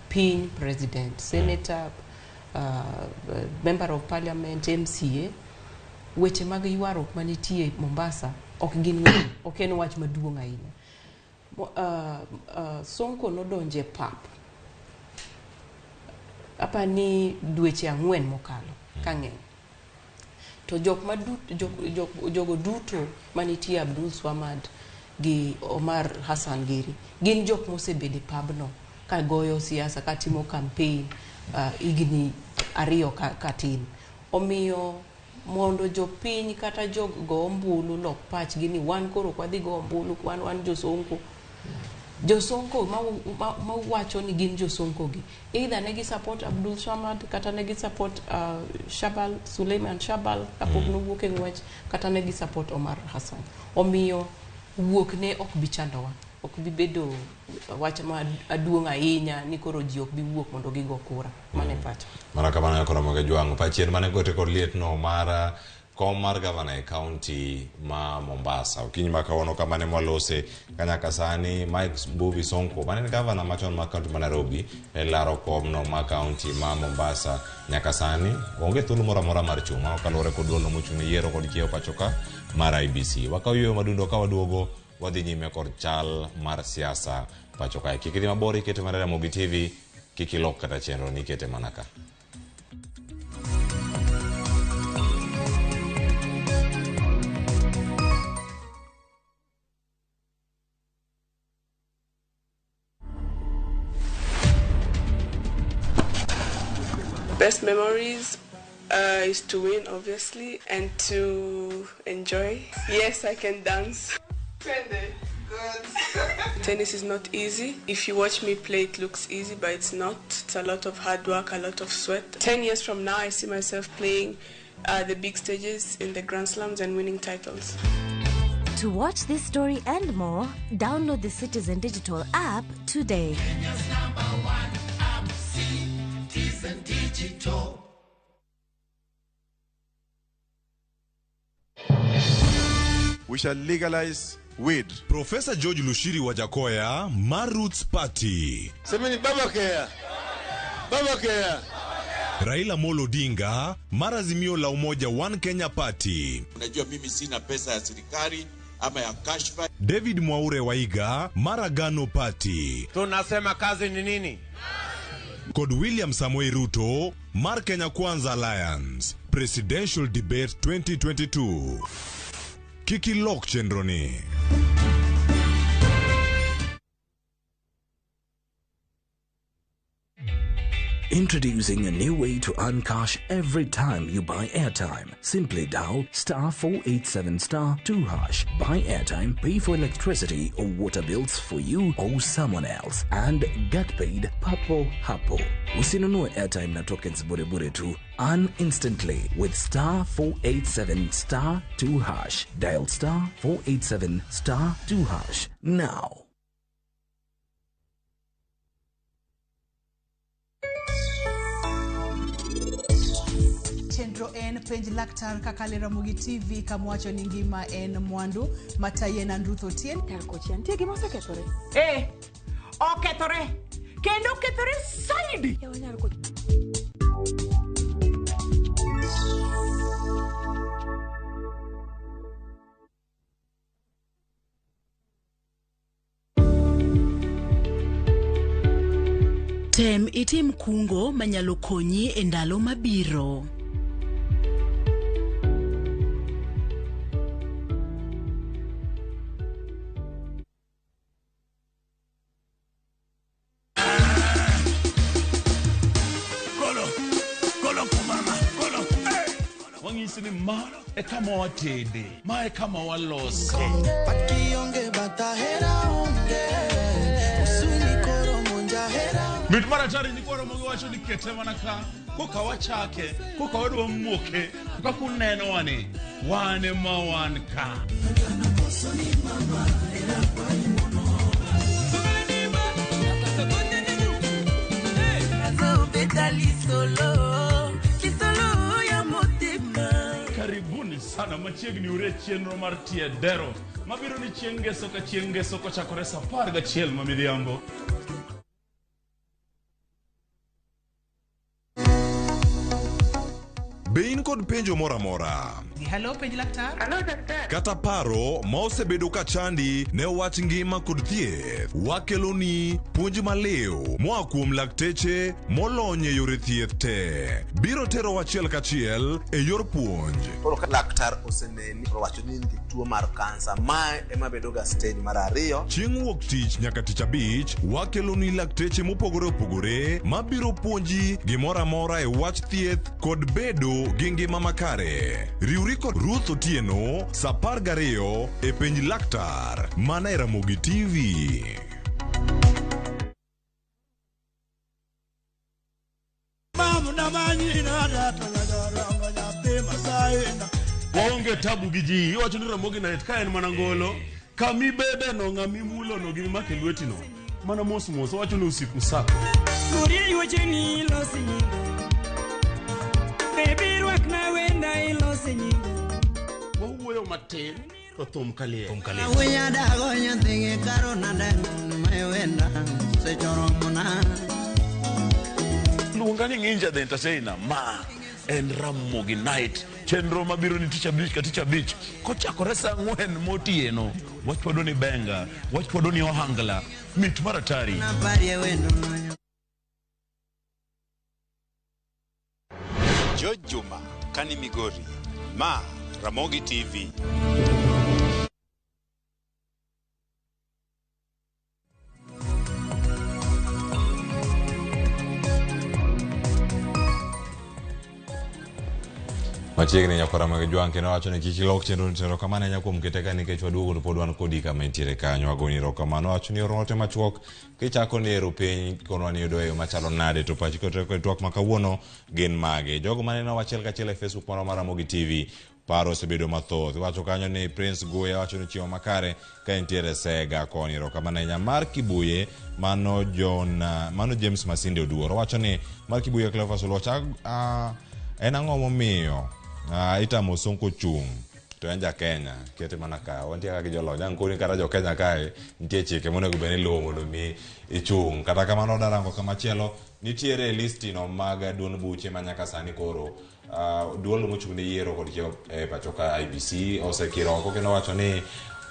Speaker 3: piny, president, senator, member of parliament, MCA, weche mag ywaruok manitie Mombasa ok gin ok en wach maduong' ahinya. Sonko nodonje pap apani dweche 4 mokalo kang'eny to jok ma jogo duto manitie Abdul Swamad gi Omar Hassan Giri gin jok mosebedo e pabno ka goyo siasa ka timo campaign higni 2 katin. Omiyo mondo jopiny kata jogo ombulu lok pachgi ni wan koro ok wadhi go ombulu, wan josonko. Josonko ma wacho ni gin josonko gi either ne gi support Abdul Swamad kata ne gi support Shabal Suleiman Shabal kapok nowuok e ng'wech kata ne gi support Omar Hassan. Omiyo wuok ne ok bi chandowa, ok bi bedo wach maduong' ahinya ni koro ji ok bi wuok mondo gigo kura. Mano e pacha.
Speaker 1: Mana kamano koro moga jwang' pachien mane gote kod liet no mar kom mar gavana e county ma Mombasa. Okinyi ma kawuono kama ne mwalose kanyaka sani Mike Mbuvi Sonko mane en gavana machon ma county ma Nairobi e laro kom no ma county ma Mombasa nyaka sani onge thuolo moro amora mar chung' mano kaluwore kod duol no mochung' ne yiero kod kiewo pacho ka mar IEBC. Wakaw yueyo madundo ka waduogo wadhi nyime kod chal mar siasa pacho kae. Kik idhi mabor ikete mana Ramogi TV, kik ilok kata chenro ni ikete mana ka.
Speaker 5: Best memories is to win, obviously, and to enjoy. Yes, I can dance. Good. Tennis is not easy. If you watch me play, it looks easy, but it's not. It's a lot of hard work, a lot of sweat. 10 years from now, I see myself playing the big stages in the Grand Slams and winning titles.
Speaker 7: To watch this story and more, download the Citizen Digital app today.
Speaker 8: Kenya's #1 app, Citizen Digital.
Speaker 9: We shall legalize weed.
Speaker 10: Professor George Lushiri Wajakoya, Maroots Party.
Speaker 9: Semeni baba kea. Baba kea.
Speaker 10: Raila Molo Odinga, Marazimio la Umoja One Kenya Party.
Speaker 11: Unajua mimi sina pesa ya serikali ama ya kashfa.
Speaker 10: David Mwaure Waiga, Maragano Party.
Speaker 12: Tunasema kazi ni nini?
Speaker 10: Kod William Samoei Ruto, Mar Kenya Kwanza Alliance. Presidential Debate 2022. Kiki lok chenro ni.
Speaker 13: Introducing a new way to earn cash every time you buy airtime. Simply dial *487*2#. Buy airtime, pay for electricity or water bills for you or someone else, and get paid papo hapo. Usinunue airtime na tokens bure bure tu. Earn instantly with *487*2#. Dial *487*2# now.
Speaker 14: Chenro en penj laktar kaka Ramogi TV kamwacho ni ngima en mwandu mataye na Ruth Otieno.
Speaker 15: Kocha nitie gima osekethore. Okethore kendo okethore saidi.
Speaker 16: Tem itim kungo manyalo konyi e ndalo mabiro.
Speaker 17: Wang'isi ni ma e kama watede, ma e kama walose. Mit mar atari nyikwa Ramogi wacho ni kete mana ka, koka wachake, koka wadwa muoke, kaka unenowa ni, wan ema wan ka. Machiegni ure chenro mar tie dero mabiro ni chieng' ngeso ka chieng' ngeso kochakore sa 11 ma midhiambo.
Speaker 10: Be in kod penjo moro amora?
Speaker 14: Hello, penj laktar.
Speaker 5: Hello, daktari.
Speaker 10: Kata paro ma osebedo ka chandi ne wach ngima kod thieth, wakeloni puonj maliw moa kuom lakteche molony e yore thieth te. Biro terowa achiel kachiel e yor puonj.
Speaker 18: Koro ka laktar oseneni to owacho ni in gi tuo mar kansa, mae ema bedo ga stage mar ariyo.
Speaker 10: Chieng' wuok tich nyaka tich abich, wakeloni lakteche mopogore opogore mabiro puonji gimoro amora e wach thieth kod bedo gi ngima makare. Riwri kod Ruth Otieno sa 12 e penj laktar mana e Ramogi TV.
Speaker 17: Waonge tabu gi ji. Iwacho ni Ramogi Night ka en mana ngolo. Kamibede no ng'amimulo no gi mimako e lweti no. Mana mos mos owacho ni usiku sako.
Speaker 19: Kurie wecheni ilosi nyingo. Baby rwakna wenda ilosi nyingo.
Speaker 17: Wawuoyo matin to thum kaliel. Thum
Speaker 20: Awunya dago nyathigi karo nade mewenda sechoromona.
Speaker 17: Luonga ni Nginja the Entertainer. Ma en Ramogi Night. Chenro mabiro ni tich abich ka tich abich. Kochakore sa 4 motieno. Wachwado ni benga, wachwado ni ohangla. Mit mar atari.
Speaker 20: Naparie wendo noyo.
Speaker 11: George Juma, Kani Migori. Ma Ramogi TV.
Speaker 1: Machiegni nyakwara mag Jwang' kendo wacho ni kik ilok chenro ni chenro kamano ahinya kuom kete ka nikech waduogo to pod wan kodi kama intiere kanyo agoni erokamano wacho ni or ote machuok kichako ni ero piny konwa ni yudo e yo machalo nade to pachi kotere kod twak ma kawuono gin mage jogo maneno achiel kachiel e Facebook marwa mar Ramogi TV paro osebedo mathoth iwacho kanyo ni Prince Guya wacho ni chiemo makare ka entiere Sega koni erokamano ahinya mar Kibuye mano John mano James Masinde Oduor owacho ni mar Kibuye Cleophas Oluoch en ang'o momiyo itamo Sonko chung' to en ja Kenya kete mana ka wantie kaka gi jolony ang' koni kata jo Kenya kae nitie chike monego bed ni iluwo mondo mi ichung' kata kamano darango kamachielo nitiere listino mag duond buche ma nyaka sani koro duol mochung' ne yiero kod chiewo e pacho ka IEBC osekiro oko kendo wacho ni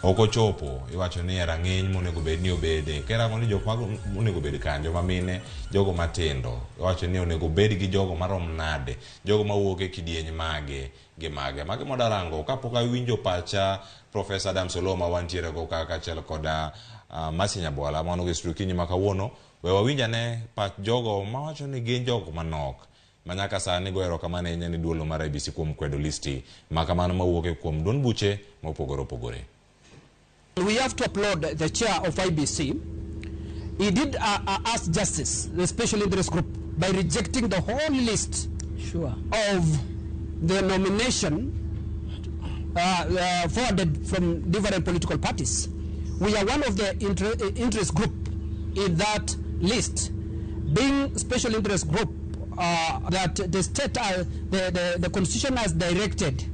Speaker 1: ok ochopo iwacho ni e rang'iny monego bed ni obede kerango ni jok monego bed kanyo joma mine jogo matindo iwacho ni onego bed gi jogo marom nade jogo mawuok e kidieny mage gi mage mage modarango kapok awinjo pacha Professor Adams Oloo ma wantiere go ka kaachiel koda Mercy Nyabwala mano gi studio kinyi ma kawuono we wawinj ane pach jogo mawacho ni gin jogo manok manyaka sani go erokamano ahinya ne duolo mar IEBC kuom kwedo listi ma kamano mawuok e kuom duond buche mopogore opogore.
Speaker 21: We have to applaud the chair of IEBC. He did us justice, the special interest group, by rejecting the whole list of the nomination forwarded from different political parties. We are one of the interest group in that list, being special interest group that the state, the constitution has directed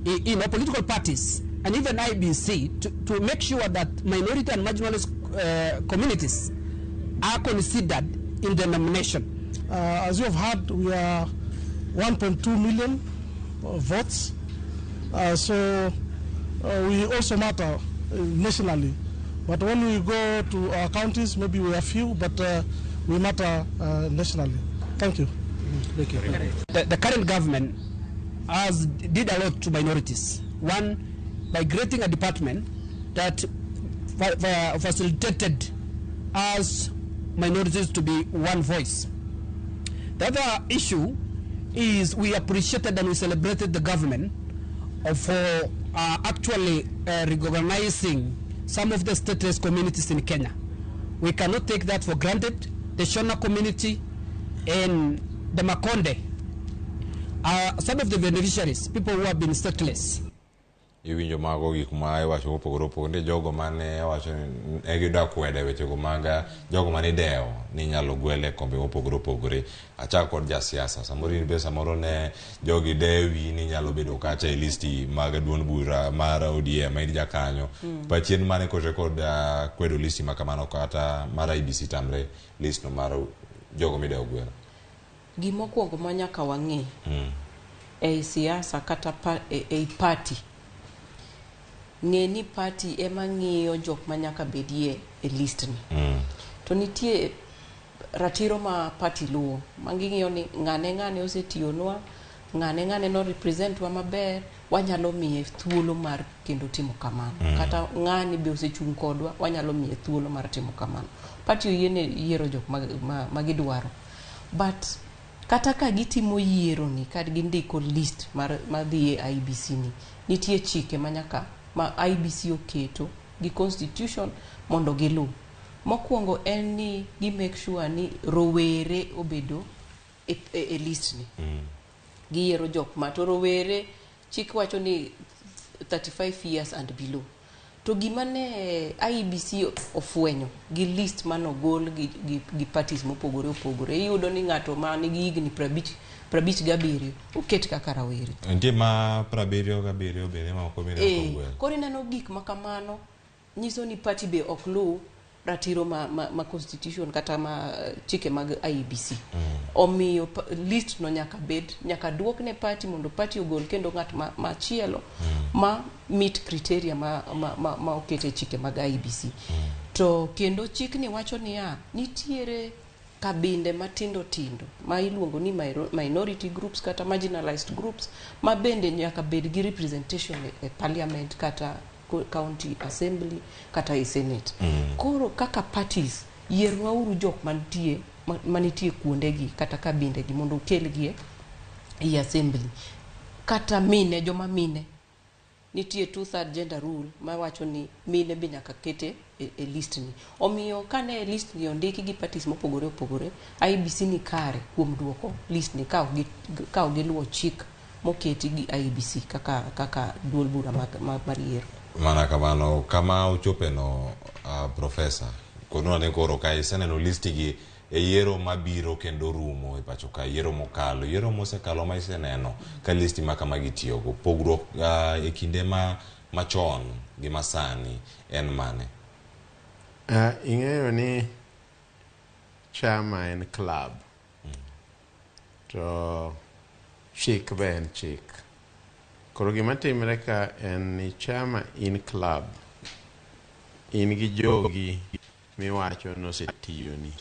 Speaker 21: in our political parties and even IEBC to make sure that minority and marginalized communities are considered in the nomination.
Speaker 22: As you have heard, we are 1.2 million votes, so we also matter nationally. But when we go to our counties, maybe we are few, but we matter nationally. Thank you.
Speaker 21: Thank you. The current government has did a lot to minorities. One, by creating a department that facilitated us minorities to be one voice. The other issue is we appreciated and we celebrated the government for actually recognizing some of the stateless communities in Kenya. We cannot take that for granted. The Shona community and the Makonde are some of the beneficiaries, people who have been stateless.
Speaker 1: Iwinjo mago gik ma iwacho mopogore opogore. Nitie jogo mane wacho ni ne gidwa kwede wechego mag jogo mane idewo ni inyalo gwel e kombe mopogore opogore. Achak kod jasiasa. Samoro in be samoro ne jogi dewi ni inyalo bedo kacha e listi mag duond bura mar ODM ma in jakanyo. Pachien mane kote kod kwedo listi ma kamano kata mar IEBC tamre list no mar jogo midewo gwelo.
Speaker 3: Gimokwongo ma nyaka wang'e ei siasa kata ei party, ng'e ni party ema ng'iyo jok ma nyaka bedie e list ni. To nitie ratiro ma party luwo ma ging'iyo ni ng'ane ng'ane osetiyonwa, ng'ane ng'ane no represent wa maber, wanyalo miye thuolo mar kendo timo kamano. Kata ng'ani be osechung' kodwa, wanyalo miye thuolo mar timo kamano. Party oyiene yiero jok ma gidwaro. But kata ka gitimo yiero ni ka gindiko list mar madhi e IEBC ni, nitie chike ma nyaka ma IEBC oketo gi constitution mondo giluw. Mokwongo en ni gi make sure ni rowere obedo e list ni. Giyiero jok ma to rowere chik wacho ni 35 years and below. To gima ne IEBC ofwenyo gi list manogol gi parties mopogore opogore, iyudo ni ng'ato ma nigi higni 57 oket kaka rawere.
Speaker 1: Nitie ma 77 bende ma ok obedo kogwel.
Speaker 3: Koro ineno gik ma kamano nyiso ni party be ok luw ratiro ma constitution kata ma chike mag IEBC. Omiyo list no nyaka bed, nyaka duok ne party mondo party ogol kendo ng'at machielo ma meet criteria ma oket e chike mag IEBC. To kendo chikni wacho niya, nitiere kabinde matindo tindo ma iluongo ni minority groups kata marginalized groups ma bende nyaka bed gi representation e parliament kata county assembly kata e senate. Koro kaka parties, yiernwauru jok manitie kuondegi kata kabindegi mondo okelgi e assembly. Kata mine, joma mine, nitie 2/3 gender rule mawacho ni mine be nyaka kete e list ni. Omiyo kane list ni ondiki gi parties mopogore opogore, IEBC ni kare kuom duoko list ni ka ok giluwo chik moketi gi IEBC kaka duol bura mar yiero.
Speaker 1: Mana kamano, kama ochope no, professor, konwa ne koro ka iseneno listi gi e yiero mabiro kendo rumo e pacho ka, yiero mokalo, yiero mosekalo ma iseneno ka listi ma kama gitiyogo, pogruok e kinde machon gi masani en mane?
Speaker 2: Ing'eyo ni chama en club, to chik be en chik. Koro gima timre ka en ni chama in club, in gi jogi miwacho nosetiyoni,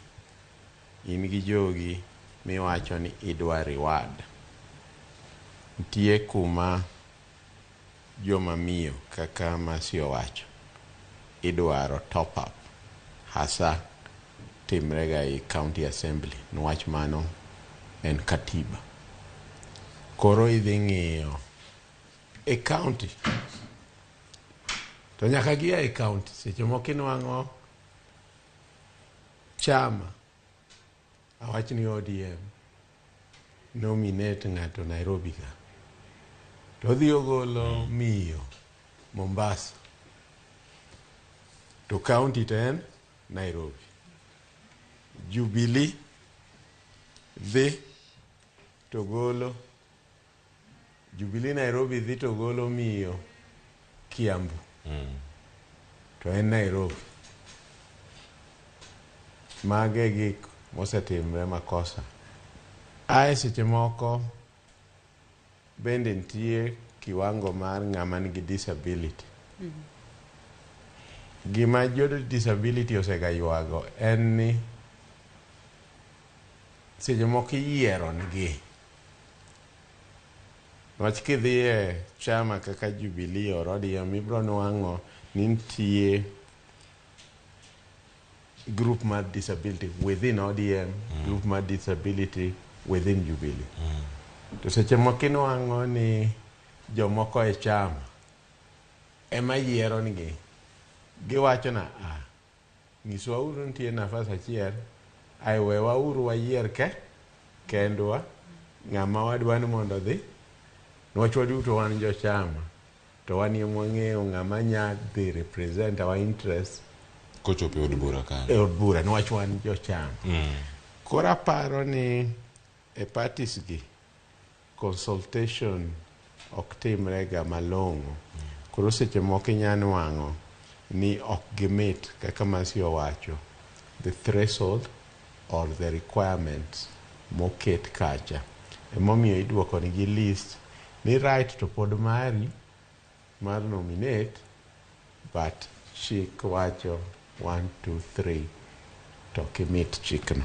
Speaker 2: in gi jogi miwacho ni idwa reward. Nitie kuma joma miyo kaka Mercy owacho idwaro top up, hasa timrega e county assembly niwach mano en katiba. Koro idhi ng'iyo e county to nyaka gia e county. Seche moko inwang'o chama, awach ni ODM nominate ng'ato Nairobi ka, to odhi ogolo miyo Mombasa, to county to en Nairobi. Jubilee dhi to golo Jubilee Nairobi dhi to golo miyo Kiambu, to en Nairobi. Mage gik mosetimre makosa. Ae seche moko bende nitie kiwango mar ng'ama nigi disability. Gima jo disability osega ywago en ni seche moko iyiero nigi. Niwach kidhi e chama kaka Jubilee or ODM, ibiro nwang'o ni nitie group mar disability within ODM, group mar disability within Jubilee. To seche moko inwang'o ni jomoko e chama ema yiero nigi. Giwacho na, nyiswauru nitie nafas achiel, ai wewauru wayier kendwa ng'ama wadwa ni mondo odhi, niwach waduto wan jochama. To wan ema wang'eyo ng'ama nya dhi represent our interest
Speaker 1: kochopo e od bura kanyo.
Speaker 2: E od bura niwach wan jochama. Koro aparo ni e parties gi consultation ok timre ga malong'o. Koro seche moko inya nwang'o ni ok gimit kaka Mercy owacho the threshold or the requirements moket kacha. Emomiyo iduoko nigi list ni right to pod mari mar nominate but chik wacho 1 2 3 to ok imit chikno.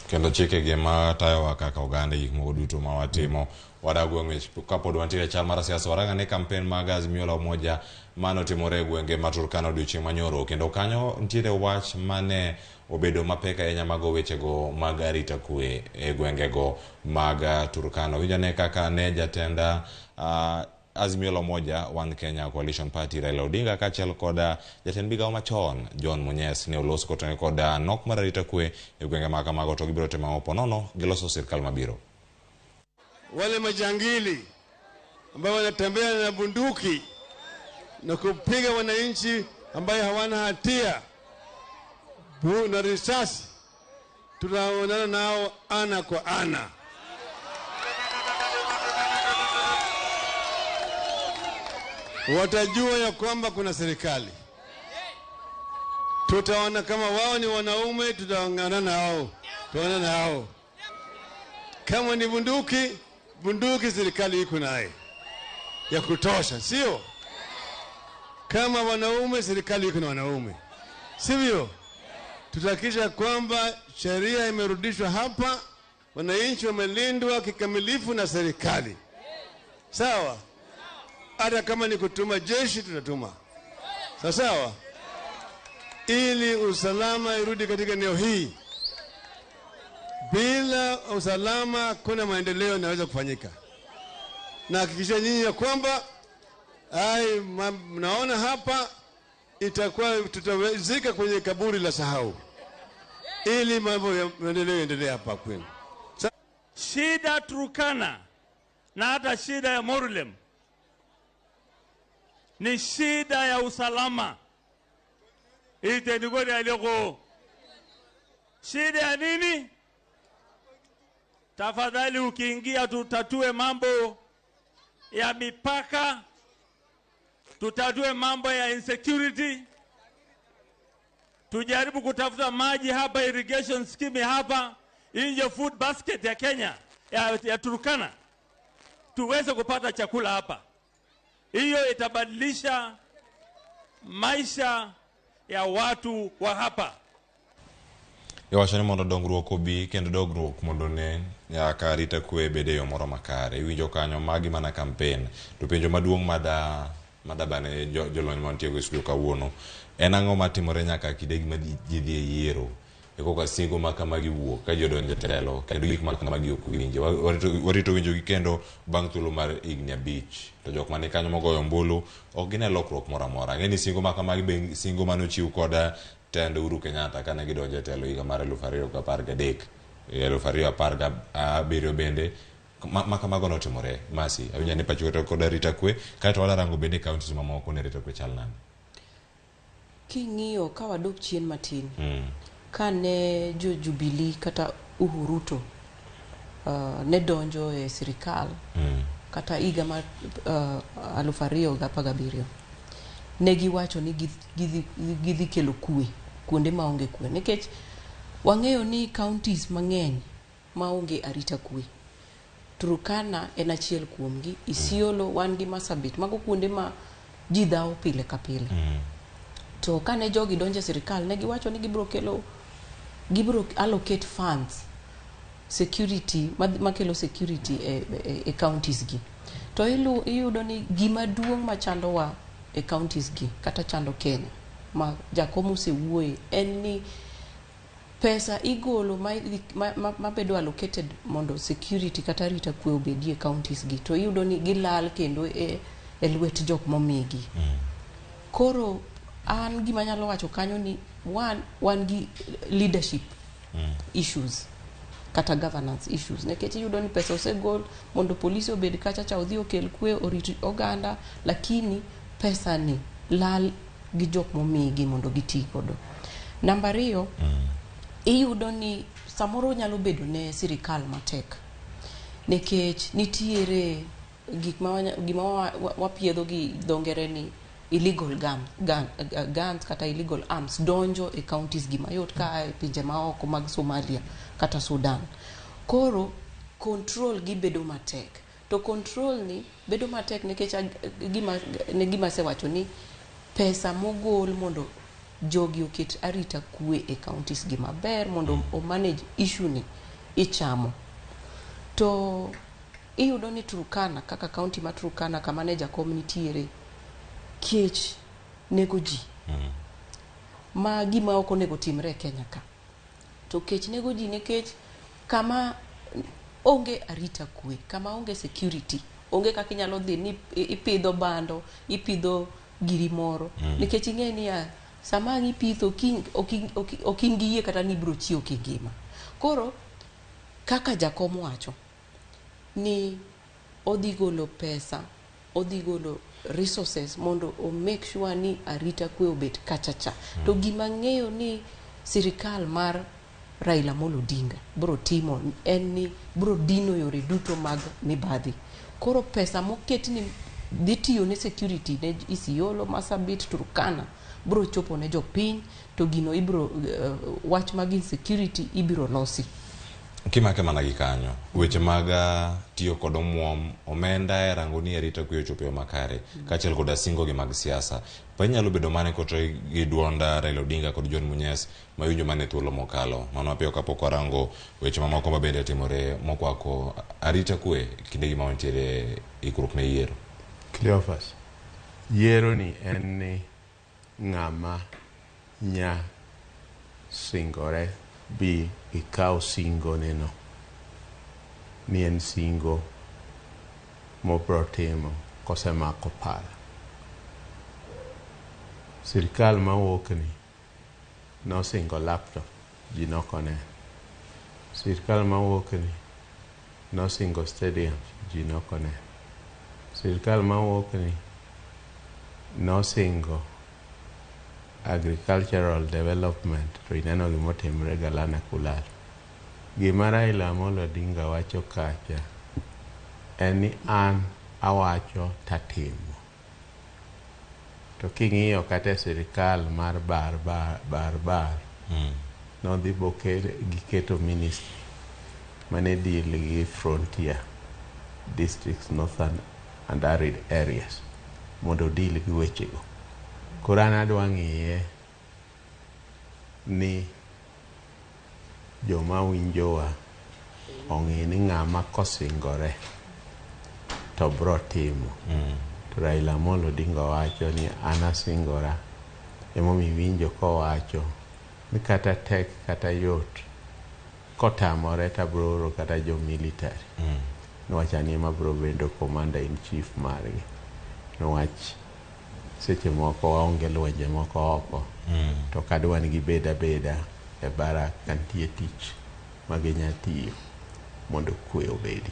Speaker 1: Kendo chikegi ma tayowa kaka oganda e gik moko duto ma watimo. Wadag wang'wech kapod wantiere e chal mar siasa warang ane kampen mag Azimio la Umoja mane otimore e gwenge ma Turkana odiochieng' manyoro kendo kanyo nitiere wach mane obedo mapek ahinya mago wechego mag arita kwe e gwengego mag Turkana. Winj ane kaka ne jatend Azimio la Umoja One Kenya Coalition Party Raila Odinga kaachiel kod jatend migawo machon John Munyes ne oloso kotenore kod nok mar arita kwe e gwenge ma kamago to gibiro timo ang'o ponono giloso sirkal mabiro.
Speaker 9: Wale majangili ambao wanatembea na bunduki na kupiga wananchi ambaye hawana hatia na risasi, tutaonana nao ana kwa ana. Watajua ya kwamba kuna serikali. Tutaona kama wao ni wanaume, tutaongana nao, tutaona nao. Kama ni bunduki, bunduki serikali iko naye ya kutosha, sio? Kama wanaume, serikali iko na wanaume, sivyo? Tutahakikisha kwamba sheria imerudishwa hapa, wananchi wamelindwa kikamilifu na serikali. Sawa? Hata kama ni kutuma jeshi tutatuma. Sawa sawa? Ili usalama irudi katika eneo hii. Bila usalama kuna maendeleo yanaweza kufanyika. Na hakikisha nyinyi ya kwamba mnaona hapa itakuwa tutawezeka kwenye kaburi la sahau. Ili mambo ya maendeleo yaendelee hapa kwenu.
Speaker 4: Shida Turkana na hata shida ya Morulem ni shida ya usalama. Itenigori aliyoko. Shida ya nini? Tafadhali ukiingia tutatue mambo ya mipaka, tutatue mambo ya insecurity, tujaribu kutafuta maji hapa, irrigation scheme hapa, inje food basket ya Kenya, ya Turkana, tuweze kupata chakula hapa. Hiyo itabadilisha maisha ya watu wa hapa.
Speaker 1: Iwacho ni mondo dongruok obi kendo dongruok mondo ne nyaka arita kwe bede e yo moro makare. Iwinjo kanyo magi mana kampen. To penjo maduong' madabane jolony mantie e studio kawuono en ang'o matimore nyaka kinde ma ji dhi e yiero e koka singo ma kamagi wuok ka ji odonjo e telo kendo gik ma kamagi ok winji. Warito winjogi kendo bang' thuolo mar higni 5 to jok mani kanyo mogoyo ombulu ok gine lokruok moro amora. Ang'e ni singo ma kamagi be singo mane ochiw kod tend Uhuru Kenyatta kane gidonjo e telo higa mar 2013, 2017 bende ma kamago notimore. Mercy, awinjo ni pacho kod arita kwe, kaeto wadarango bende counties mamoko ni arita kwe chal nade?
Speaker 3: King'iyo ka wadok chien matin, kane jo Jubilee kata Uhuru Ruto ne donjo e sirikal kata higa mar 2017, ne giwacho ni gidhi kelo kwe kuonde maonge kwe, nikech wang'eyo ni counties mang'eny maonge arita kwe. Turkana en achiel kuomgi, Isiolo wan gi Marsabit, mago kuonde ma ji dhawo pile ka pile. To kane jogi donjo e sirikal ne giwacho ni gibiro allocate funds security makelo security e counties gi. To iyudo ni gima duong' machandowa e counties gi kata chando Kenya ma Jakom osewuoye en ni pesa igolo mabedo allocated mondo security kata arita kwe obedie e counties gi, to iyudo ni gilal kendo e lwet jok momigi. Koro an gima anyalo wacho kanyo ni wan gi leadership issues. kata governance issues nikech iyudo ni pesa osegol mondo polisi obed kacha cha odhi okel kwe orit oganda lakini pesa ni lal gi jok momigi mondo giti godo. Namba ariyo, iyudo ni samoro nyalo bedo ne sirikal matek nikech nitiere gik ma gima wapiedho gi dho ngere ni illegal guns kata illegal arms donjo e counties gi mayot ka a e pinje maoko mag Somalia kata Sudan. Koro control gi bedo matek. To control ni bedo matek nikech gima ne gima asewacho ni pesa mogol mondo jogi oket arita kwe e counties gi maber mondo o manage issue ni ichamo. To iyudo ni Turkana kaka county ma Turkana kama ne jakom nitiere kech nego ji. Ma gima ok onego timre e Kenya ka. To kech nego ji nikech kama onge arita kwe, kama onge security, onge kaka inyalo dhi ni ipidho bando, ipidho giri moro. Nikech ing'e niya, sama ang' ipitho kiny ok in gi yie kata ni ibiro chiewo kingima. Koro kaka jakom wacho ni odhi golo pesa, odhi golo resources mondo o make sure ni arita kwe obet kacha cha. To gima ng'eyo ni sirikal mar Raila Amolo Odinga bro timo en ni bro dino yore duto mag mibadhi. Koro pesa moket ni dhi tiyo ne security ne Isiolo, Marsabit, Turkana bro chopo ne jopiny to gino ibro wach mag insecurity ibiro losi.
Speaker 1: Kimake mana gi kanyo, weche mag tiyo kod omuom, omenda e rango ni arita kwe ochopo e yo makare, kaachiel koda singo gi mag siasa. Pa inyalo bedo mane koto gi duond Raila Odinga kod John Munyes ma winjo mane thuolo mokalo. Mano mapiyo kapok warango weche mamoko mabende timore mokwako arita kwe kindegi ma wantiere ikruok ne yiero.
Speaker 2: Cleophas, yiero ni en ni ng'ama nya singore bi ikaw singo neno ni en singo mobro timo kosemako pala. Sirikal mawuok ni nosingo laptop, ji nokoneno. Sirikal mawuok ni nosingo stadium, ji nokoneno. Sirikal mawuok ni nosingo agricultural development to ineno gimotimre Galana Kulal. Gima Raila Amolo Odinga wacho kacha en ni an awacho tatimo. To king'iyo kata e sirikal mar bar bar bar bar nodhi bokel giketo ministry mane deal gi frontier districts, northern and arid areas mondo deal gi wechego. Koro an adwa ng'iye ni joma winjowa ong'e ni ng'ama kosingore to bro timo. To Raila Amolo Odinga wacho ni an asingora, emomiyo iwinjo kowacho ni kata tek kata yot kotamore to abro oro kata jo military. Niwach an ema abro bedo commander in chief margi. Niwach seche moko waonge lwenje moko oko to ok adwa ni gibed abeda e barak ka nitie tich ma ginya tiyo mondo kwe obedi.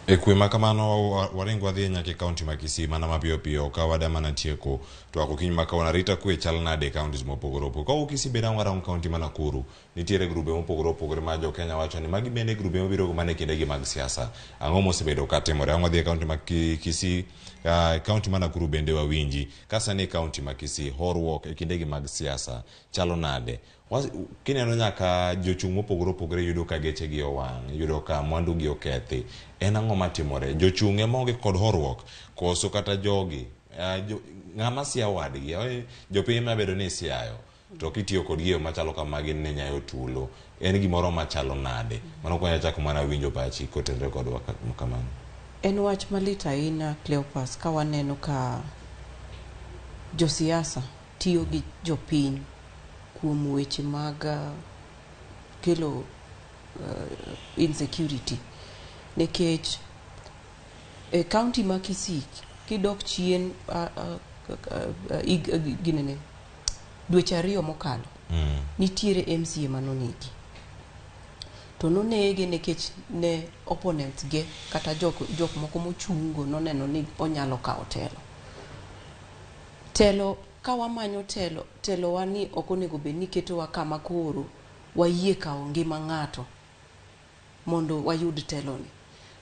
Speaker 1: E kwe ma kamano waring wadhi nyaka e kaunti ma Kisii mana mapiyo piyo ka wada mana tieko twak okinyi ma kawuono. Arita kwe chal nade e counties mopogore opogore? Kawuok Kisii bende ang' warang kaunti ma Nakuru. Nitiere grube mopogore opogore ma jo Kenya wacho ni magi bende grube mabiro mana e kindegi mag siasa. Ang'o mosebedo ka timore? Ang' wadhi e kaunti ma Kisii, kaunti ma Nakuru bende wawinji. Ka sani e kaunti ma Kisii, horuok e kindegi mag siasa chalo nade? Kineno nyaka jochung' mopogore opogore yudo ka gechegi owang', yudo ka mwandu gi okethi. En ang'o matimore? Jochung' ema onge kod horuok koso kata jogi? Ng'ama siya wadgi? Jopiny ema bedo ni siayo. To kitiyo kodgi e yo machalo kama gin ne nyayo tulo. En gimoro machalo nade? Mano konya chako mana winjo pachi kotenore kodwa kamano.
Speaker 3: En wach malit ahinya Cleopas ka waneno ka josiasa tiyo gi jopiny kuom weche mag kelo insecurity nikech e county ma Kisii kidok chien ginene dweche ariyo mokalo nitiere MCA manonegi. To nonege nikech ne opponents ge kata jok, jok moko mochungo noneno ni onyalo kawo telo. Telo ka wamanyo telo, telowa ni ok onego bed ni ketowa kama koro wayie kawo ngima ng'ato mondo wayud teloni.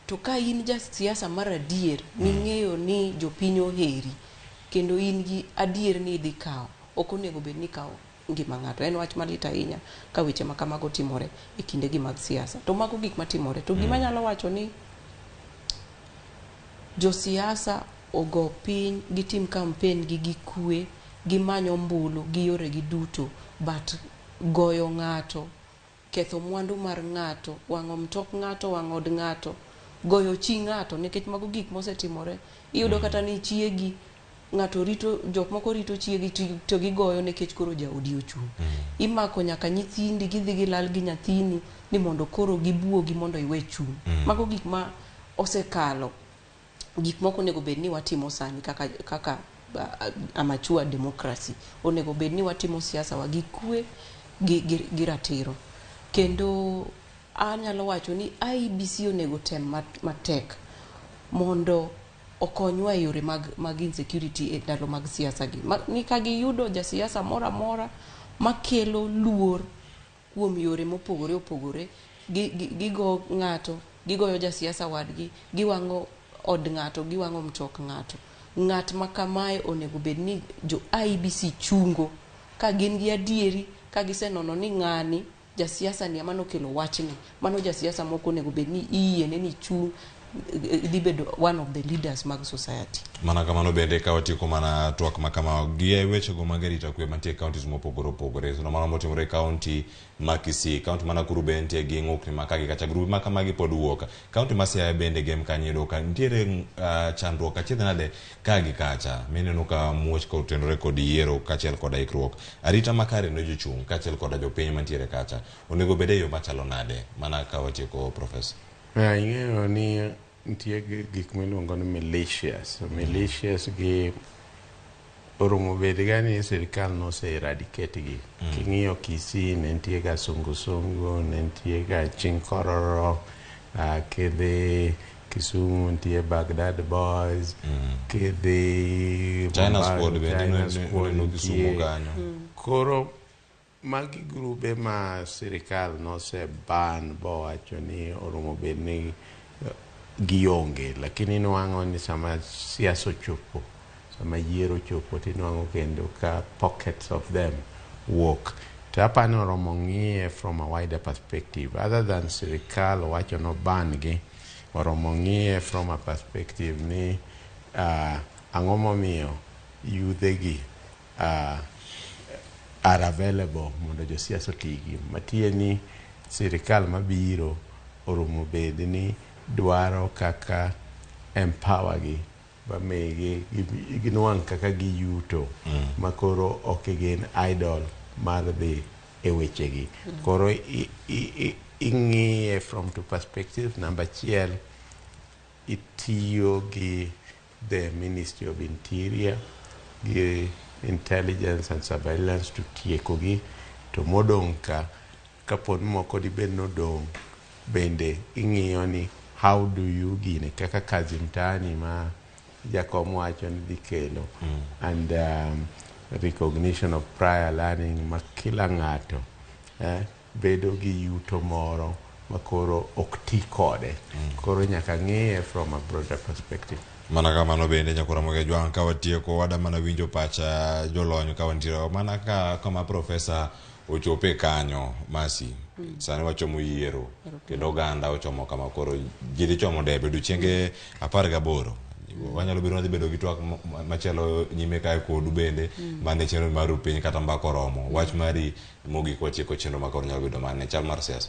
Speaker 3: To ka in jasiasa mar adier ming'eyo ni jopiny oheri kendo in gi adier ni idhi kawo, ok onego bed ni ikawo ngima ng'ato. En wach malit ahinya ka weche ma kamago timore e kindegi mag siasa. To mago gik matimore. To gima anyalo wacho ni josiasa ogo piny gitim campaign gi gi kwe, gimany ombulu gi yoregi duto but goyo ng'ato, ketho mwandu mar ng'ato, wang'o mtok ng'ato, wang'o od ng'ato, goyo chi ng'ato nikech mago gik mosetimore. Iyudo kata ni chiegi ng'ato rito jok moko rito chiegi to gigoyo nikech koro jaodi ochung'. Imako nyaka nyithindi gidhi gilal gi nyathini ni mondo koro gibuogi mondo iwe chung'. Mago gik ma osekalo. Gik moko onego bed ni watimo sani kaka, kaka a mature democracy. Onego bed ni watimo siasa wa gi kwe gi, gi ratiro. Kendo anyalo wacho ni IEBC onego tem matek mondo okonywa e yore mag, mag insecurity e ndalo mag siasa gi. Ma, ni ka giyudo jasiasa moro amora makelo luor kuom yore mopogore opogore, gigo ng'ato, gigoyo jasiasa wadgi, giwang'o od ng'ato, giwang'o mtok ng'ato. Ng'at ma kamae onego bed ni jo IEBC chungo ka gin gi adieri, ka gisenono ni ng'ani jasiasa ni ema nokelo wachni, mano jasiasa moko onego bed ni iyiene ni chung' dhi bedo one of the leaders mag society.
Speaker 1: Mana kamano bende ka watieko mana twak ma kama gi wechego mag arita kwe mantie e counties mopogore opogore. So mano motimore e county ma Kisii, county ma Nakuru be nitie gi ng'ukni ma kagi kacha grube ma kamagi pod wuok. County ma Siaya bende gem kanyo iyudo ka nitiere chandruok achiedh nade ka gi kacha mineno ka muoch kotenore kod yiero kaachiel koda ikruok. Arita makare ne jochung' kaachiel koda jopiny mantiere kacha onego bed e yo machalo nade mana ka watieko Professor.
Speaker 2: Ing'eyo ni nitie gik miluongo ni militias. Militias gi oromo bed ga ni sirikal nose eradicate gi. King'iyo Kisii ne nitie ga sungusungu, ne nitie ga chinkororo, kidhi Kisumu nitie Baghdad Boys, kidhi
Speaker 1: China
Speaker 2: Mombasa,
Speaker 1: Squad bende
Speaker 2: China Squad
Speaker 1: neno Kisumu
Speaker 2: nitie.
Speaker 1: kanyo.
Speaker 2: Koro magi grube ma sirikal nose ban bowacho ni oromo bed ni gionge, lakini nwang'o ni sama siasa ochopo, sama yiero ochopo tinwang'o kendo ka pockets of them wuok. To apani oromo ng'iye from a wider perspective other than sirikal wacho no ban gi, oromo ng'iye from a perspective ni ang'o momiyo yudhe gi are available mondo josiasa otigi. Matiye ni sirikal mabiro oromo bed ni dwaro kaka empower gi bamigi ginwang' kaka giyuto makoro ok gin idle mar dhi e wechegi. Koro ing'iye from two perspectives. Number achiel, itiyo gi the Ministry of Interior gi intelligence and surveillance to tieko gi, to modong' ka kapo ni moko dibed nodong' bende ing'iyo ni how do you gine kaka kazi mtaani ma jakom wacho ni dhi kelo and recognition of prior learning ma kila ng'ato bedo gi yuto moro ma koro ok ti kode. Koro nyaka ng'iye from a broader perspective.
Speaker 1: Mana kamano bende nyakora Ramogi Ajwang' ka watieko wada mana winjo pacha jolony ka wantiere mana ka kama profesa ochope kanyo Masi. Sani wachomo yiero kendo oganda ochomo kama koro ji dhi chomo debe odiochienge 18. Wanyalo bedo wadhi bedo gi twak machielo nyime kae kodu bende mane chenro mar piny kata mbaka oromo. Wach mari mogik watieko chenro ma koro nyalo bedo mane chal mar siasa.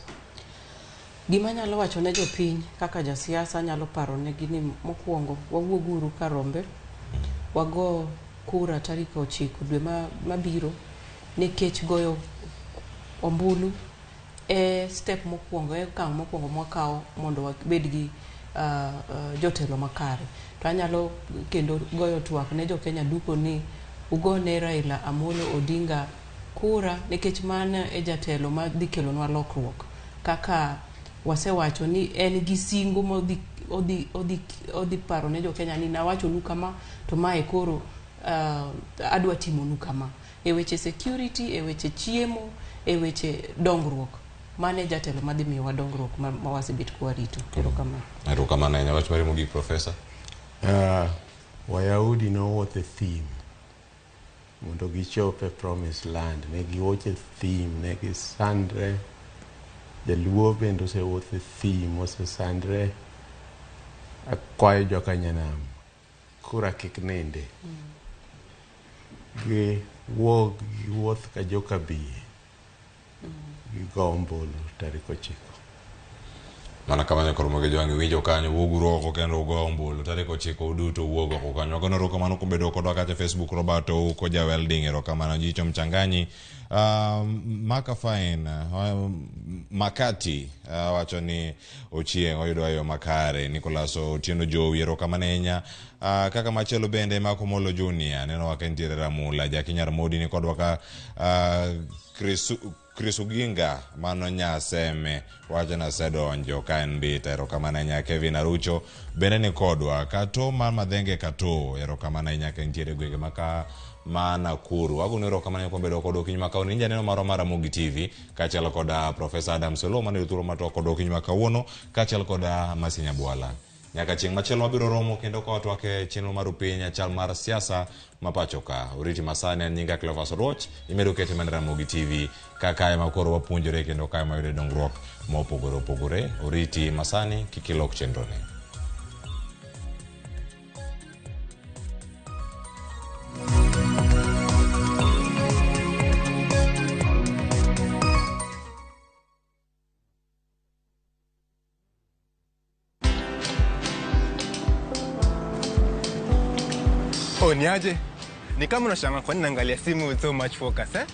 Speaker 3: Gima anyalo wacho ne jopiny kaka jasiasa anyalo paro negi ni mokwongo wawuog uru ka rombe, wago kura tarik 9 dwe mabiro nikech goyo ombulu e step mokwongo, e okang' mokwongo mwakawo mondo wabed gi jotelo makare. To anyalo kendo goyo twak ne jo-Kenya duto ni ugone Raila Amolo Odinga kura nikech mano e jatelo madhi kelonwa lokruok kaka Wasewacho ni en gi singo modhi odhi odhi odhi paro ne jo-Kenya ni nawachonu kama to mae koro adwa timonu kama e weche security, e weche chiemo, e weche dongruok. Mane jatelo madhi miyowa dongruok ma wasebet kwarito. Erokamano.
Speaker 1: Erokamano ahinya. Wach mari mogik, Profesa?
Speaker 2: Wayahudi nowuotho e thim mondo gichop e promised land. Ne giwuotho e thim, ne gisandre. Jaluo bende osewuotho e thim, osesandre. Akwayo joka nyanam, kura kik ninde. Giwuog giwuoth ka joka biye. Gigo ombulu tarik 9.
Speaker 1: Mana kamano koro moge jwang' iwinjo kanyo, wuoguru oko kendo ugo ombulu tarik 9 uduto wuog oko kanyo. Wagono erokamano kuom bedo kodwa kacha e Facebook. Robert Ouko ja welding, erokamano. Jicho Mchanganyi, Maka Fine, Makati wacho ni Ochieng' oyudo e yo makare. Nicholas Otieno Jowi, erokamano ahinya. Kaka machielo bende Marco Molo Junior neno ka entiere Ramula. Jaki Nyar Modi ni kodwa ka Chris Oginga mano Nyaseme wacho ni asedonjo ka en Mbita, erokamano ahinya. Kevin Arucho bende ni kodwa. Kato mar Madhenge Kato, erokamano ahinya ka entiere gwenge maka ma Nakuru. Wagono erokamano kuom bedo kodwa okinyi ma kawuono. In janeno marwa mar Ramogi TV kaachiel kod Profesa Adams Oloo mane thuolo mar twak kodwa okinyi ma kawuono kaachiel kod Mercy Nyabwala. Nyaka chieng' machielo wabiro romo kendo ka watwak e chenro mar Upiny chal mar siasa ma pacho ka. Oriti masani an nyinga Cleophas Oluoch, imedo kete mana Ramogi TV kaka ema koro wapuonjore kendo ka ema wayude dongruok mopogore opogore. Oriti masani kik ilok chenroni.
Speaker 6: Oh, niaje? Ni kama unashangaa kwa nini naangalia simu with so much focus, eh?